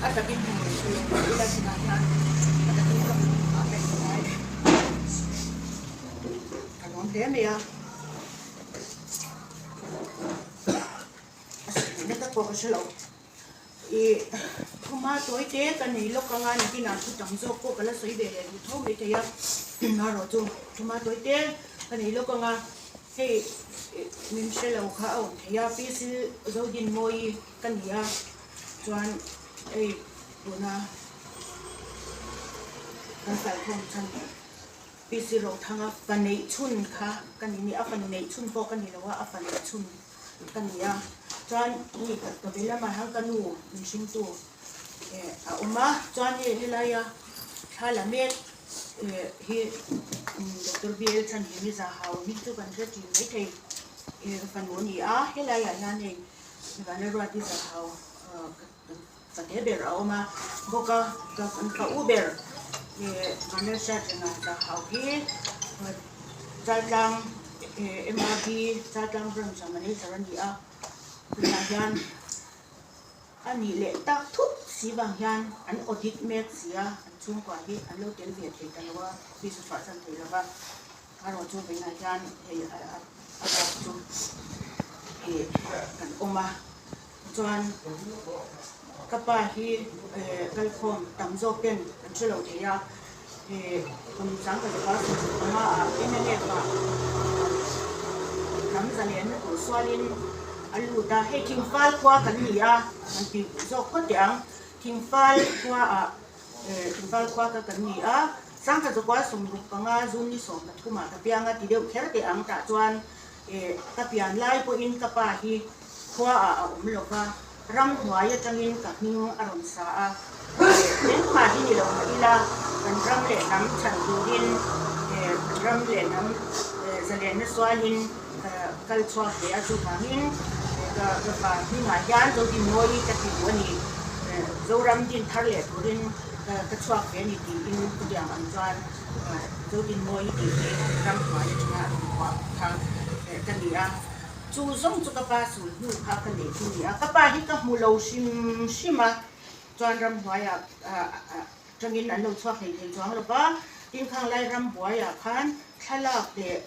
a takin hmu mai thei lo ila tunah hian a takin ka hmu a ka inhmai ka lawm hle mai a. A tak pawh ka hre lo. Ih khuma tawi te ka nei lawk anga nikinah thu tam zawk pawh ka la sawi ve leh duh tho mai thei a marawh chu khuma tawi te ka nei lawk anga hei min hre lo kha a awm thei a Pi Zodinmawii ka ni a chuan hei tuna kan kalkhawm chhan. PC Rothanga fa neih chhun kha ka ni ni a, fa neih chhun pawh ka ni lo a, a fa neih chhun ka ni a. Chuan mi ka be lamah hian ka nu min hringtu eh a awm a, chuan hei helaia thla la mek eh hi Doctor BL Chhanhimi Zahau hi chu kan hre thin maithei eh fanu a ni a, helaiah hian hei Vanlalruati Zahau Ka te ber a awm a, bawk a ka u ber eh Vanessa Zenga Zahau hi Chaltlang eh MRB Chaltlang branch ah manager a ni a, tunah hian a nih leh tak thut si vang hian an audit mek si a, an chhungkua hi an lo tel ve thei ta lo a, office a chhuahsan thei lo va, erawh chu vawiinah hian hei a bak chu eh kan awm a. Chuan ka pa hi kalkhawm tam zawk ten an hre lo thei a, kum sangkhat 75 ah MNF ah hnam zalen na tur sualin a lut a, hei Thingfal khua kan ni a, an ti zawk phawt teh ang, Thingfal khua ah Thingfal khua kha kan ni a, 1965 June ni 13 ah ka piang a ti deuh kher teh ang tah chuan Ka pian lai pawhin ka pa hi khuaah a awm lo va, ramhnuai atangin ka hming a rawn sa a. Engmah hi ni lo mah ila, kan ram leh hnam chhan turin, kan ram leh hnam zalenna sualin ka kal chhuak ve a, chuvangin ka pa hmingah hian Zodinmawi ka ti duh a ni. Zoram din thar leh turin ka chhuak ve a ni tiin chutiang ang chuan Zodinmawi tih hi ramhnuai atanga a rawn kuah kha ka ni a, chu zawng chu ka pa sul hnu kha ka neih chu ni a, ka pa hi ka hmu lo hrim hrim a, chuan ramhnuaiah atangin an lo chhuak thei thei chuang lo va, tin khang lai rambuaiah khan thlalak leh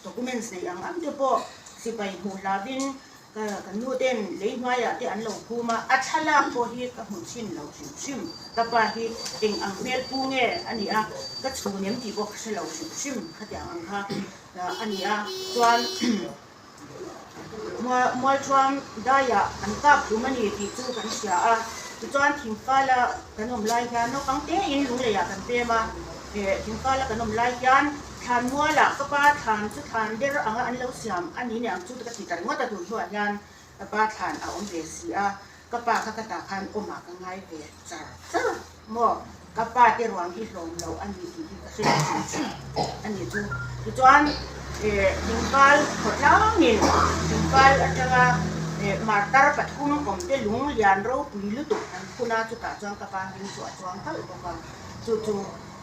documents neih ang ang te pawh sipai hmuh hlauhin Ka kan nu ten lei hnuaiah te an lo phum a, a thlalak pawh hi ka hmu chhin lo hrim hrim. Ka pa hi eng ang hmel pu nge a ni a, ka chhun em tih pawh ka hre lo hrim hrim khatiang ang kha a ni a. Chuan Mualthuam daiah an kap hlum a ni tih chu kan hria a, tichuan thingfala kan awm lai hian naupang tein lungleiah kan pem a, thingfala kan awm lai hian Thlan mualah ka pa thlan chu thlan ber anga an lo siam a ni nih ang chu ka ti ta ringawt a tun hnuah hian ka pa thlan a awm ve si a, ka pa kha ka tah khan awmah ka ngai ve char char maw, ka pa te ruang hi hlawm lo a ni tih hi ka hre leh hrim hrim a ni chu. Tichuan Thingfal khawtlangin Thingfal atanga martar pathum awmte lung lian ropui lutuk an phun a, chutah chuan ka pa hming chu a chuang kalh bawk a, chu chu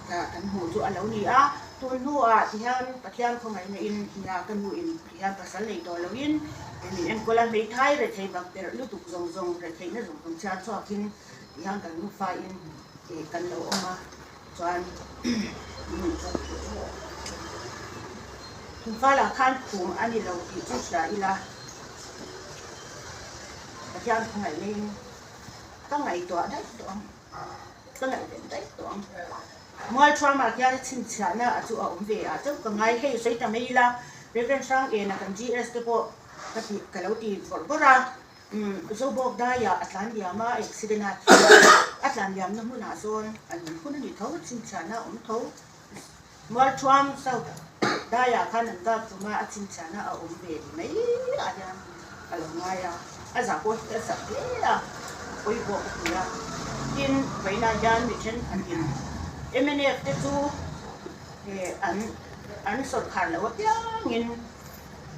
kan hmuh chu a lo ni a. Tun hnuah tihian Pathian khawngaihna in nia ka nu in tihian pasal nei tawh loin min enkawl a, hmeithai rethei bak berh lutuk zawng zawng retheihna zawng zawng chhiar chhuakin tihian kan nufa in kan lo awm a. Chuan Thingfalah khan phum a ni lo tih chu hria ila, Pathian khawngaih neiin ka ngaihtuah daih tawh ang, ka ngaihven daih tawh ang. Mualthuamah khian a chhinchhiahna a chu a awm ve ah chauh ka ngai. Hei sawi ta mai ila, Reverend Hrangena kan GS te pawh ka ti ka lo ti bawrh bawrh a. Zobawk daiah a tlan liam a, accident a thi a, a tlan liamna hmunah sawn a lung hun a ni tho, chhinchhiahna a awm tho. Mualthuam South daiah khan an kap tum a, a chhinchhiahna a awm ve ni mai ah hian a lo ngai a, a zah pawh hi a zah hle a, a pawi pawh ka ti a. Tin, vawiinah hian mi thenkhatin mnf te chu an sawrkhar loh apiangin,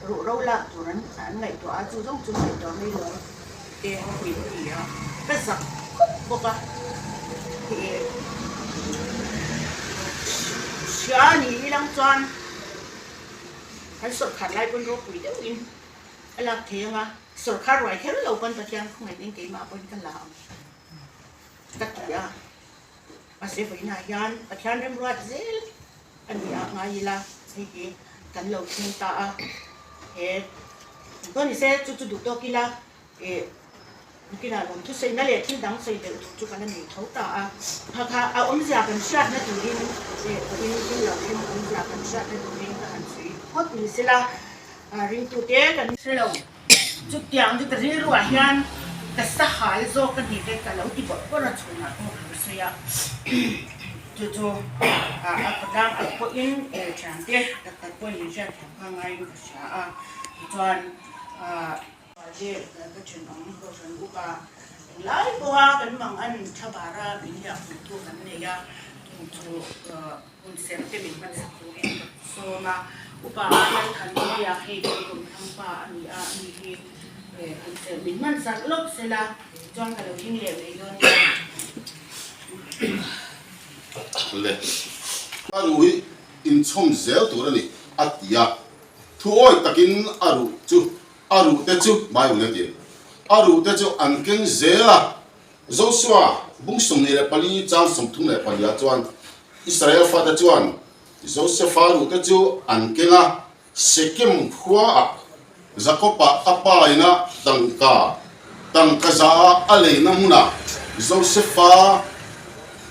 Ruh ro lak tur an an ngaihtuah a, chu zawng chu ngaihtuah mai lo te min ti a, ka zak khawp bawk a, ih hria ni ilang chuan an sawrkhar lai pawn ropui deuhin a lak thei ang a, sawrkhar ruai kher lo pawn Pathian khawngaih keimah pawhin ka la ang ka ti a, mahse vawiinah hian Pathian remruat zel a ni a, ngai ila hei hi kan lo thleng ta a, he pawh ni se chu chu duh tawk ila ih nakinah lawm thusawiina leh thil dang sawi belh tur chu kan la nei tho ta a, kha kha a awmzia kan hriatna turin leh pawhin thil lo thleng awmzia kan hriatna turin ka han sawi phawt ni sela ringtute kan hre lo. Chutiang chu ka rilruah hian ka sahal zawk a ni te ka lo ti bawrh bawrh a chhunah pawh ka lo sawi a, chu chu a khawtlang ang pawhin thiante tak tak pawhin min hriatthiam kha ngaiin ka hria a, tichuan ka thenawm kohhran upa englai pawha kan mang an thlabar a min hliahpui tu kan nei a, chung chu. Hun serh te min hmansak turin ka sawm a, upa a Lalthanmawia hei kan kum thang pa a ni a, ani hi hun serh min hmansak lawk sela chuan ka lo hing leh mai dawn nia. Le. A ruh hi inchhawm zel tur a ni, a ti a. Thuawi takin a ruh chu, a ruh te chu, Bible a ti, a ruh te chu an keng zel a. Josua bung 24 chang 34 chuan Israel fate chuan Josefa ruhte chu an keng a, Shekem khuaah Jakoba a pa ina tangka tangka za a leina hmunah Josefa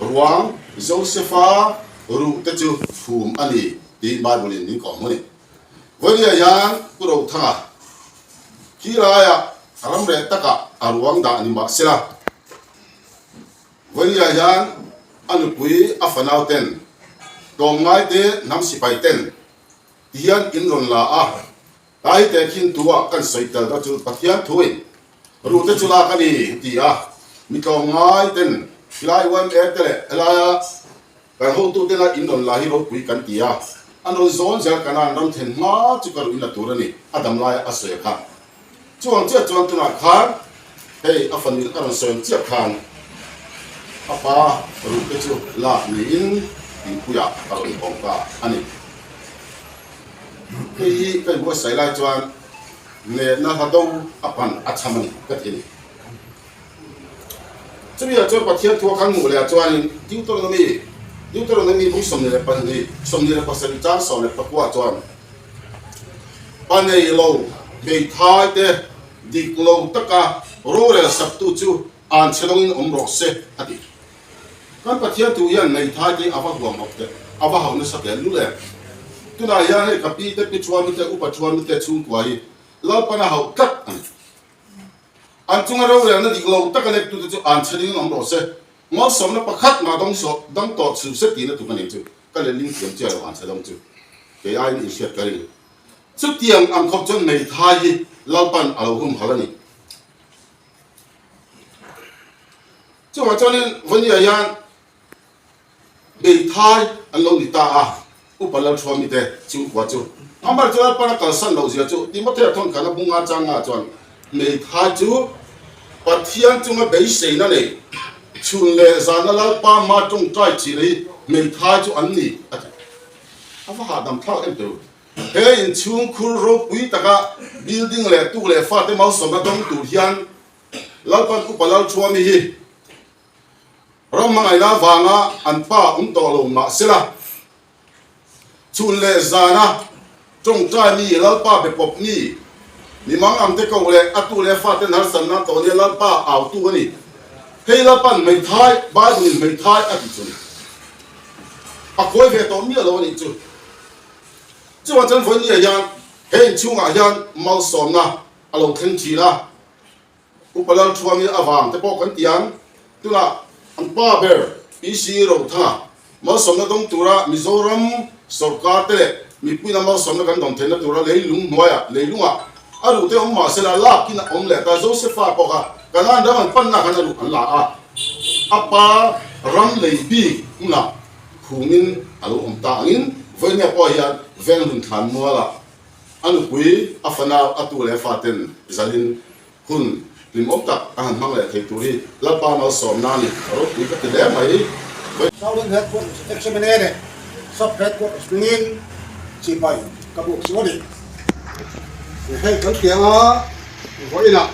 ruang Josefa ruhte chu phum a ni tiin Bible in min kawhhmuh a ni. Vawinia hian Pu Rothanga khilaiah ram reh takah a ruang dah ni mahsela, Vawinia hian a nupui a fanau ten tlawmngai te hnam sipai ten ti hian in rawn la a, tlai te khin tu ah kan sawi tel ta chu Pathian thuin ruh te chu lak a ni ti a, mi tlawmngai ten khilai YMA te leh helaia Kan hotutena in rawn la hi ropui kan ti a, an rawn zawn zel kan an ram thlen hma chu ka ruh in la tur a ni, a dam laia a sawi a kha. Chuang chiah chuan tunah khan hei a fanu a rawn sawi ang chiah khan a pa ruh te chu lak niin inpuiah a rawn awm ta a ni. Hei hi ka inbuatsaih lai chuan nehna hla do a pan a cham a ni ka ti a ni. Chumi ah chuan Pathian thu a khan hmuh leh ah chuanin Deuteronomy, Deuteronomy bung 22, 27 chang 14 ah chuan Pa nei lo hmeithai te dik lo taka rorel saktu chu an chhe dawngin awm rawh se a ti. Kan Pathian thu hian hmeithai te a va huam hauh teh, a va hauh nasa teh lul em. Tunah hian hei ka pi te, pi Thuami te, upa Thuami te chhungkua hi Lalpan a hauh tlat a ni. An chunga rorelna dik lo taka lektute chu an chhe dingin awm rawh se. Malsawmna pakhat mah dawng sawh dang tawh chhu se tihna tum a nei chu ka lehling thiam chiah lo an chhe dawng chu kei aiin in hriat ka ring. Chutiang ang khawp chuan hmeithai hi Lalpan a lo humhal a ni. Chuvang chuanin Vawnia hian hmeithai an lo ni ta a. Upa Lalthuami te chhungkua chu. Amar chu Lalpan a kalsan loh zia chu Timothea thawnkhan a bunga changa chuan hmeithai chu Pathian chunga beiseina nei chhun leh zana Lalpa ma tawngtai chin hi hmeithai chu an ni a ti. A va hahdam thlak em teu. He inchhung khur ropui taka building leh tu leh fate malsawmna dawng tur hian Lalpan Upa Lalthuami hi Ram hmangaihna avanga an pa awm tawh lo mahsela, chhun leh zana tawngtai mi, Lalpa be pawp mi, mi mang ang te ko leh a tu leh fate hnarsanna tawh nia Lalpa autu a ni. Hei Lalpan hmeithai, Bible in hmeithai a ti chu ni. A kawi ve tawh miah lo a nih chu. Chuvang chuan vawinia hian he inchhungah hian malsawmna a lo thleng thin a. Upa Lalthuami avang te pawh kan ti ang. Tunah an pa ber PC Rothanga malsawmna dawng tura Mizoram sawrkar te leh mipuina malsawmna kan dawng theihna tura leilung hnuaiah leilungah a ruh te awm mahsela lakin a awm leh ta. Josefa pawh kha Kanaan ram an panna khan a ruh an la a, a pa ram lei bik hmunah khumin a lo awm ta angin vawinia pawh hian Venghlun Thlanmualah A nupui, a fanau, a tu leh a faten zalin hun hlimawm tak a han hmang leh thei tur hi Lalpa malsawmna a ni. A ropui ka ti hle mai. Southern Headquarters XMNA leh Sub Headquarters hmingin chibai ka buk chu a ni. Hei kan pianga vawiinah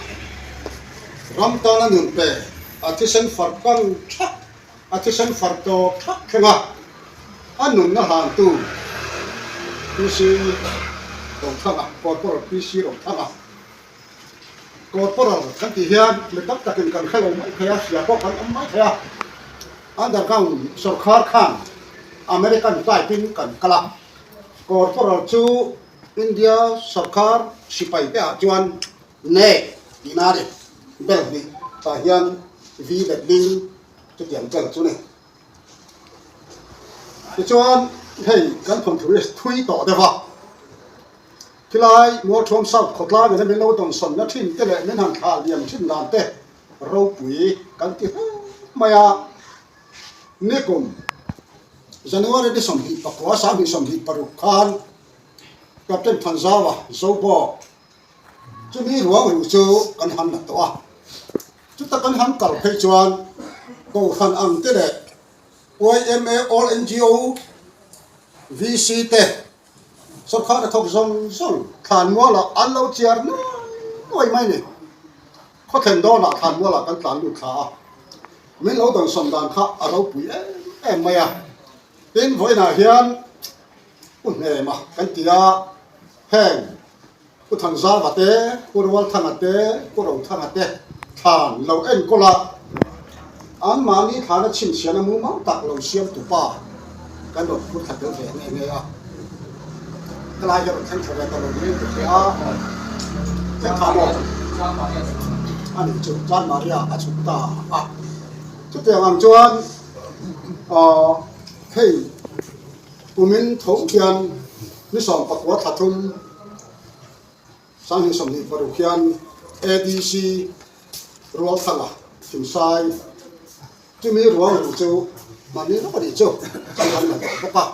ram tana nun pe a thisen far kang thak, a thisen far tawp thak thleng a. A nunna hlantu PC Rothanga, Corporal PC Rothanga, Corporal kan tih hian mi tam takin kan hre lo mai thei a, hria pawh kan awm mai thei a. Underground sawrkhar khan American type in kan kal a, Corporal chu India sawrkhar sipai te ah chuan nek tihna a ni, bel hnih tah hian V letling chutiang bel chu ni. Tichuan hei kan thawnthu hi thui tawh deuh a, khilai Mualthuam South khawtlangin a min lo dawnsawnna thin te leh min han thlah liam thin dan te ropui kan ti hle mai a. Nikum January ni 24 2026 khan Captain Thanzawa Zobawk chumi ruang ruh chu kan han la tawh a. Chuta kan han kal phei chuan Kohhran ang te leh yma, All NGO, VC te sawrkhar a thawk zawng zawng thlanmualah an lo chiar nuai nuai mai ni. Khawthlen dawnah thlanmualah kan tlan lut thla a, min lo dawnsawn dan kha a ropui em em mai a. Tin, vawiinah hian Pu Hnema kan ti a, heng Pu Thanzava te, Pu Rualthanga te, Pu Rothanga te thlan lo enkawl a, anmahni thlana chhinchhiahna mumal tak lo siam tu pa kan rawn phur thla tel ve nghe nghe a. Helai hi a rawn thleng thla ve ta lo niin ka hria a, thleng thla maw? A nih chu, Chan Maria a chhuk ta a. Chutiang ang chuan aw hei kumin tho hian ni 19 thla thum, 2026 hian ADC Rualthanga Thingsai chumi ruang ru chu mahni lawk a nih chu kan han la tawh bawk a.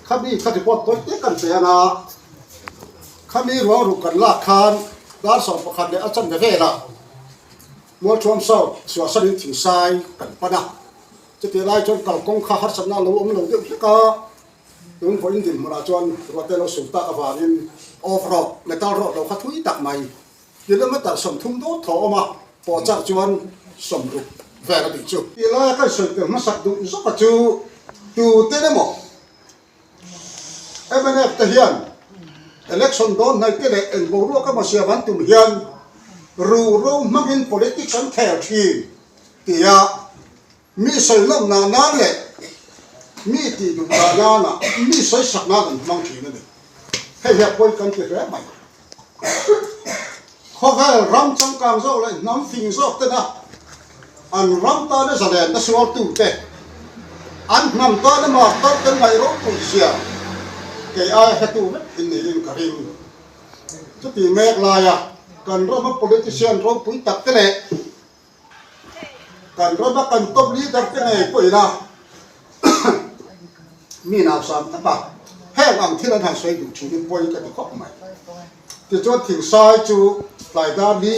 Khami kha report tawi te kan pe ang a, khami ruang ru kan lak khan dar 11 leh a chanve velah Mualthuam South Suahsarin Thingsai kan pan a, chutih lai chuan kalkawng kha harsatna a lo awm lo deuh hlek a. Tun vawiin dinhmunah chuan ruahte lo sum tak avangin off road, metal road lo kha thui tak mai, kilometer 30 dawt thaw awm a, pawh char chuan 60 vel a tih chu. Ti laia kan sawi tel hmasak duh zawka chu tute emaw mnf te hian election dawn hnaih te leh eng boruak emaw siam an tum hian ruhro hmangin politics an khel thin tia Mi sawi nawm nan nan leh mi tih duh dah nana mi sawi sak nan an hmang thin a ni. Hei hi a pawi kan ti hle mai. Khawvel ram changkang zawk leh hnam fing zawk tena an ram tana zalenna sualtute, an hnam tana martar te ngaih ropui zia kei aia hretu vek in niin ka ring. Chuti mek laia kan rama politician ropui tak te leh Kan rama kan top leader te ngei pawh ila mi nausam taka. Heng ang thil an han sawi duh thin hi pawi ka ti khawp mai. Tichuan thingsai chu tlai dar li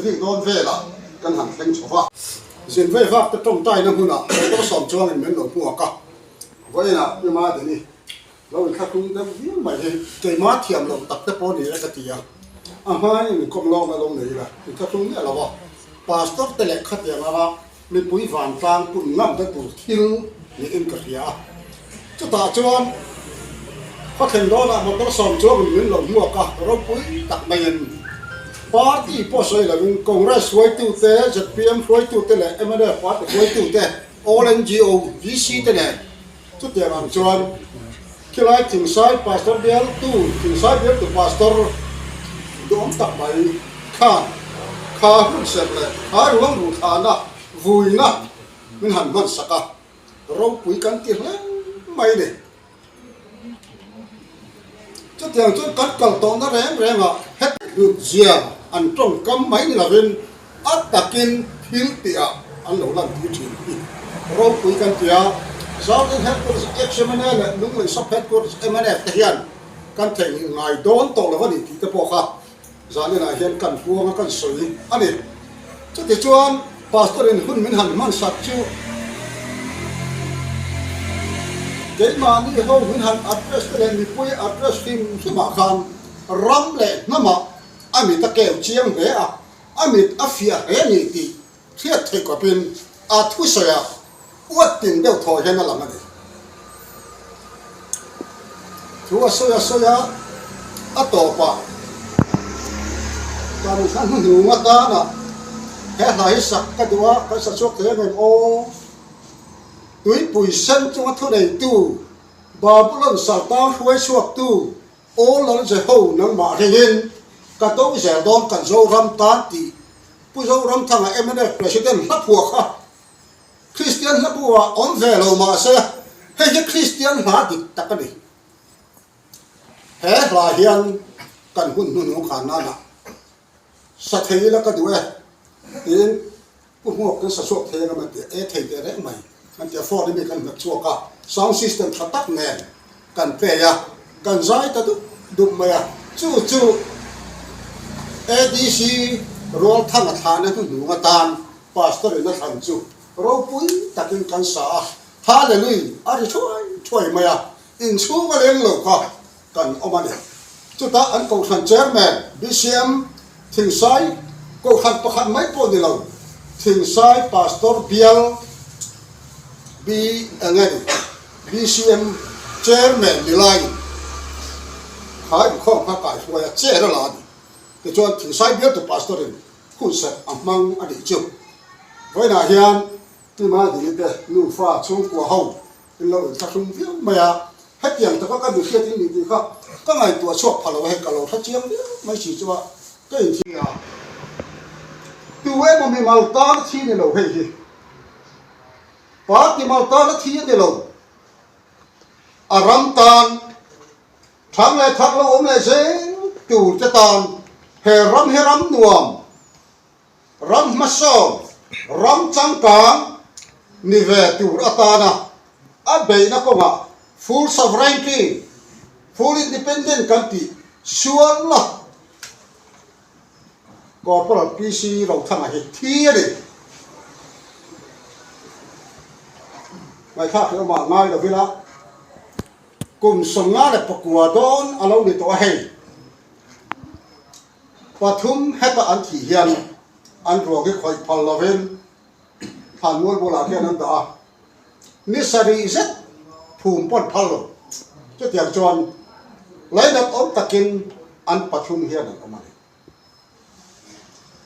rik dawn velah kan han thleng chho va. Zin vei vak te tawngtaina hmunah motor sawm chuangin min lo hmuak a, vawiinah Pi Madini lo inthlahrung deuh viau mai hi keimah thiam loh tak te pawh ni e ka ti a, a hmain inkawm lawkna lo nei ila inthlahrung miah lo a, Pastor te leh khatiang anga mipui vantlang pun ngamna tur thil niin ka hria a. Chutah chuan khawthleng dawnah motor sawm chuangin min lo hmuak a, ropui tak maiin party pawh sawi lovin Congress hruaitute, zpm hruaitute leh mnf party hruaitute, all ngo, VC te nen chutiang ang chuan khilai Thingsai Pastor bialtu, Thingsai bialtu Pastor duhawm tak mai khan kha hun serh leh kha ruang ruhthlahna vuina min han hman sak a, ropui kan ti hle mai ni. Chutiang chuan kan kal tawhna reng rengah het hlut zia an tawngkam mai ni lovin a takin thil tihah an lo lan tir thin hi ropui kan ti a. Southern Headquarters ex-MNA leh Lunglei Sub-Headquarters mnf te hian kan theihnghilh ngai dawn tawh lo a ni tih te pawh kha Zaninah hian kan huang a kan sawi a ni. Chutichuan Pastor in hun min han hman sak chu keimahni ho min han address te leh mipui address hrim hrimah khan ram leh hnamah a mit a keu chiang hle a, a mit a fiah hle ni tih hriat theih kawpin a thusawiah uat tin deuh thaw hian a lang a ni. Thu a sawi a sawi a, a tawpah kan hla hnuhnung atana he hla hi sak ka duh a, kan sa chhuak thei ang em aw? Tuipui sen chunga thuneitu, Babulon saltang hruai chhuaktu, Aw Lal Jeho nangmah ringin ka do zel dawn kan Zoram tan tih Pu Zoramthanga mnf President hla phuah kha Kristian hla bu ah awm ve lo mahse hei hi Kristian hla dik tak a ni. He hla hian kan hun hnuhnung khan nana sa thei ila ka duh e tiin Pu Hmuak kan sa chhuak thei anga ti e thei teh reng mai kan ti a, phone hi mi kan hnawt chhuak a, sound system tha tak nen kan play a, kan zai ta dup dup mai a, chu chu ADC Rualthanga thlahna hnuhnung atan Pastor in a thlan chu ropui takin kan sa a, Hallelui a ri thuai thuai mai a, inchhung a leng lo kha kan awm a ni. Chutah an Kohhran Chairman BCM Thingsai Kohhran pakhat mai pawh ni lo, Thingsai Pastor Bial B eng nge ni BCM Chairman ni laiin kha inkhawm kha kaihruai a chair a la a ni. Tichuan Thingsai Bialtu Pastor in hunserh a hmang a nih chu. Vawiinah hian Tima Dini te nufa chhungkua ho In lo inthlahrung viau mai a, hetiang taka ka mihriat in ni tih kha ka ngaihtuah chhuak pha lo a, hei ka lo hre chiang viau mai si chu a, ka inthih a. Tu emaw mi mal tan a thi ni lo hei hi, party mal tan a thi a ni lo, a ram tan, thang leh thak lo awm leh zel tur te tan he ram hi ram nuam, Ram hmasawn, ram changkang ni ve tur atana a beihna kawngah full sovereignty, full independent kan tih sual la Corporal PC Rothanga hi thi a ni. Ngaihthlak hi awmah ngai lo ila kum 54 dawn a lo ni tawh a hei. Pathum heta an thih hian an ruang hi khawih phal lovin thlanmual bulah khian an dah a, ni sarih zet phum pawn phal lo. Chutiang chuan lainat awm takin an pathum hian an awm a ni.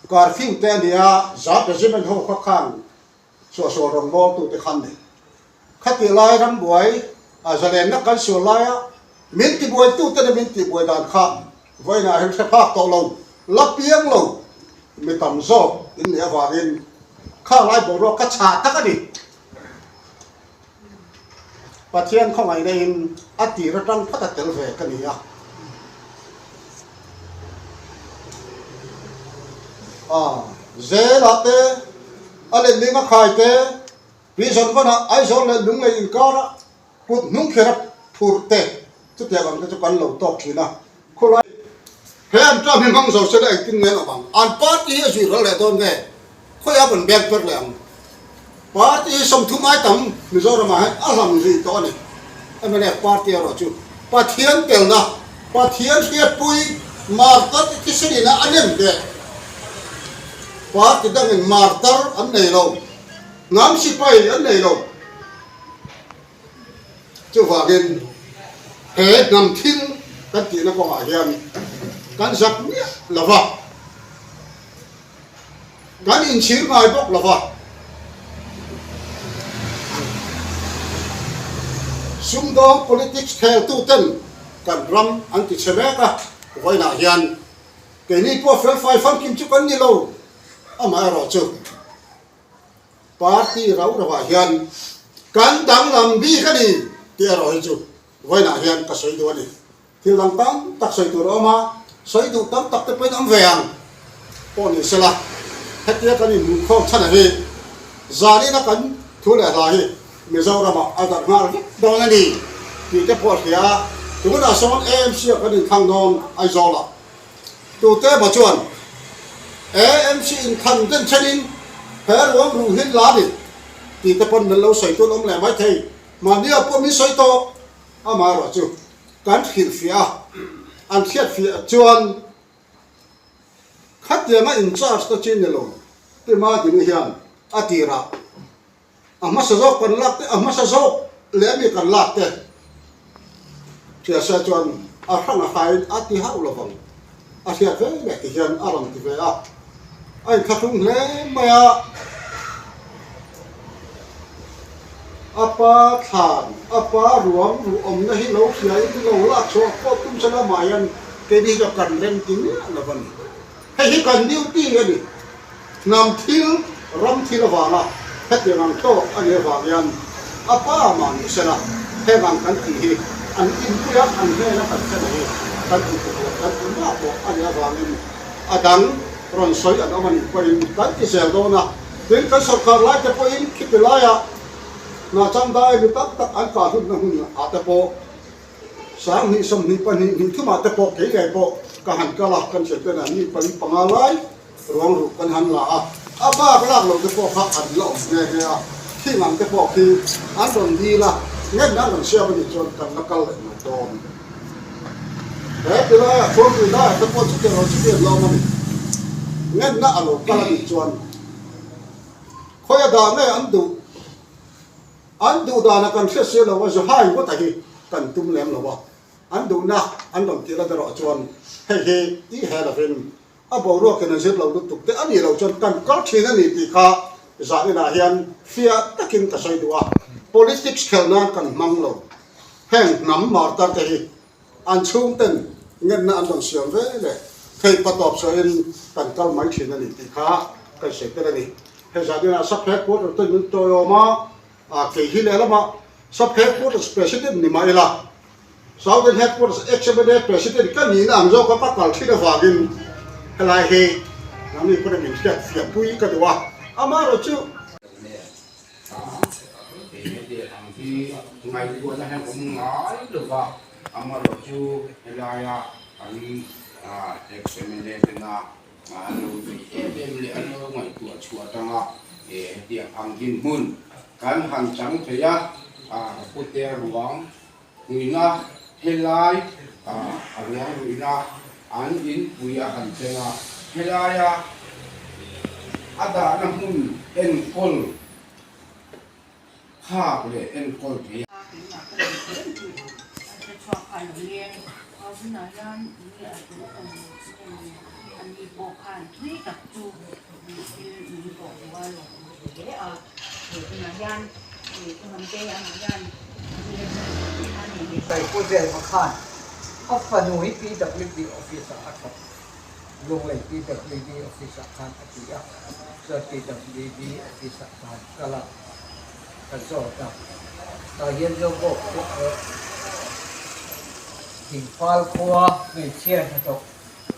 Curfew te a ni a, Zat Regiment ho kha khan Suahsual rawngbawltute khan nei. Khatih lai rambuai a zalenna kan sual laia min tibuaitute leh min tihbuai dan kha vawiinah hian hre phak tawh lo, la piang lo mi tam zawk in nih avangin kha lai boruak kha chhah tak a ni. Pathian khawngaihna in a tir atang phata tel ve ka ni a. A zelah te, a letling a khai te, prison vanah Aizawl leh Lunglei inkara kut hnung kher a phurh te. Chutiang ang te chu kan lo tawk thin a. Khulai he an term hi hmang zo sela engtin nge an awm ang? An party hi a zui ral leh dawn nge? Khawiah an bank per leh ang? Party hi sawmthum ai tam Mizoramah hian a hlam zui tawh a ni. Mnf party erawh chu Pathian telna, Pathian hriatpui, martar te thisenina a nem ve. Party dangin martar an nei lo, hnam sipai an nei lo. Chuvangin he hnam thil kan tihna kawngah hian kan zak miah lo va, kan inchhir ngai bawk lo va, sumdawng politics kheltuten kan ram an ti chhe mek a, vawiinah hian keini pawh felfai famkim chu kan ni lo, amaherawhchu. Party rau rauah hian kan danglam bik a ni tih erawh hi chu vawiinah hian ka sawi duh a ni. Thil dang tam tak sawi tur a awm a, sawi duh tam tak te pawhin awm ve ang pawh ni sela, hetia kan inhmuhkhawm chhan hi zanina kan thu leh hla hi Mizoramah a darh nghal vek dawn a ni tih te pawh a hria a, tunah sawn AMC ah kan inthlang dawn Aizawlah. Tute emaw chuan AMC inkhan den chenin he ruang ruh hi la ni tih te pawn min lo sawi tun awm leh mai thei. Mahnia pawh min sawi tawh amaherawh chu kan hrilhfiah a, an hriatfiah chuan khatianga in charge te chi ni lo ti Madini hian a tirah A hmasa zawk kan lak te, a hmasa zawk leh mi kan lak te hriatsa chuan a hrang a hraiin a ti hauh lo vang. A hriat ve leh ti hian a rawn ti ve a, a inthlahrung hle mai a. A pa thlan, a pa ruang ruh awmna hi lo hriain lo lak chhuah pawh tum se lamah hian keini hi chu kan rem ti miah lo a ni. Hei hi kan duty a ni. Hnam thil, ram thil avanga hetiang ang tawk a nih avang hian a pa mah ni sela heng ang kan tih hi an inpuia an hnena kan thlen hi kan ti tuk lo, kan ti mah pawh a nih avangin a dang rawn sawi an awm a nih pawhin kan ti zel dawn a. Tin, kan sawrkar lai te pawhin khiti laia hna changdai mi tam tak an kah hlutna hmun ah te pawh 20 22 hnih thumah te pawh kei ngei pawh ka han kal a, kan hriat ten an ni pali panga lai ruang ruh kan han la a, a bak lak lo te pawh kha an la awm nghe nghe a, thing ang te pawh khi an rawn dil a, ngen an rawn siam a nih chuan kan la kal leh mai dawn. He ti laiah chuan tui laiah te pawh chutiang lo chu biak lawm a ni. Ngenna a lo kal a nih chuan khawi a dah nge an duh? An duh danah kan hriat si lo a, Zuhai ngawta hi kan tum lem lo a, an duhna an rawn tih lat erawh chuan hei hi tih he lovin a boruakin a zir lo lutuk te a nih loh chuan kan kal thin a ni tih kha zaninah hian fiah takin ka sawi duh a, politics khelh nan kan hmang lo, heng hnam martar te hi an chhungten ngenna an rawn siam ve leh theih patawp sawiin kan kal mai thin a ni tih kha kan sawi tel a ni. Hei zaninah sub headquarter ten min tawiawm a, a kei hi lehlamah sub headquarters president ni mah ila Southern headquarters ex-MLA president ka nihna ang zawka ka kal thin avangin helai hi nangni pawhin min hriat fiahpui ka duh a, amaherawhchu, Heti ang hi ngaihtuahna hian awm ngai lo va, amaherawhchu helaia kan ex-MLA tena an lo vei em em leh an lo ngaihtuah chhuah atanga hetiang ang dinhmun kan han chang thei a, pute ruang ruihna helai a ruang ruihna an inpui a han thleng a, helaia a dahna hmun enkawl phak leh enkawl thei a. Pu Zelma khan a fanu hi PWD office ah a thawk, Lunglei PWD office ah khan a ti a, chuan PWD office ah khan kal a, ka zawt a, tah hian Zobawk khua Thingfal khua hmeichhia hnathawk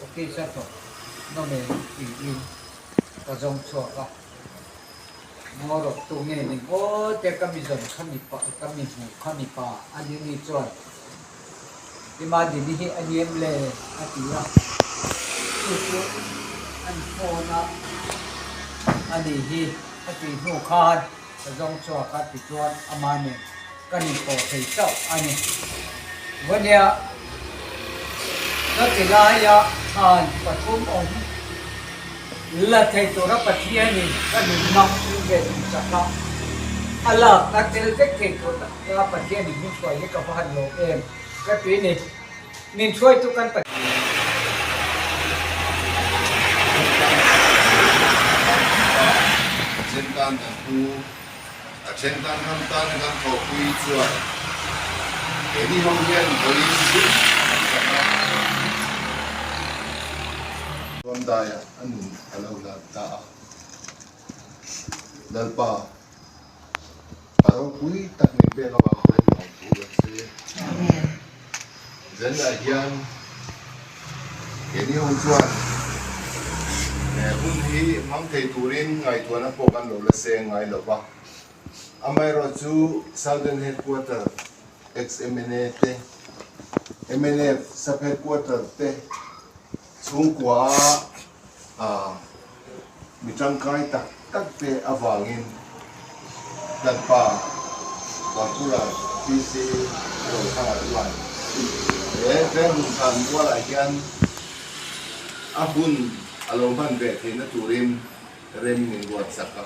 office a thawk nawm em tiin ka zawng chhuak a. Maw rawk tu nge ni maw te ka mi zawn kha mi pa ka mi hmuh kha mi pa a ni ni chuan. I Madini hi a ni em le? a ti a. Chu chu an phone a a ni hi a tih hnu khan ka zawng chhuak a tichuan amah nen kan inpawh thei chauh a ni. Vawnia ka ti laia thlan pathum awm la thei tura Pathianin ka nunna min ve tum chak a, a lak a tel vek thei tur taka Pathianin min hruai hi ka va han lawm em ka ti ni. Min hruaitu kan Pathian. A then tan kan pu, a then tan ram tan kan thawhpui chuan keini ho hian vawiin zing kan chak a. Ramdaiah a nun a lo hlan ta a, Lalpa. A ropui tak min pek avang hian lawmthu kan sawi a. Zanah hian keini ho chuan he hun hi hmang thei turin ngaihtuahna pawh kan lo la seng ngai lo va. Amaherawhchu Southern Headquarter ex-MNA te, mnf Sub-Headquarter te chhungkua a Mi tangkai tak tak te avangin Lalpa Vangpura PC Rothanga chuan he Venghmun Thlan mualah hian a hun a lo hman ve theihna turin rem min ruatsak a.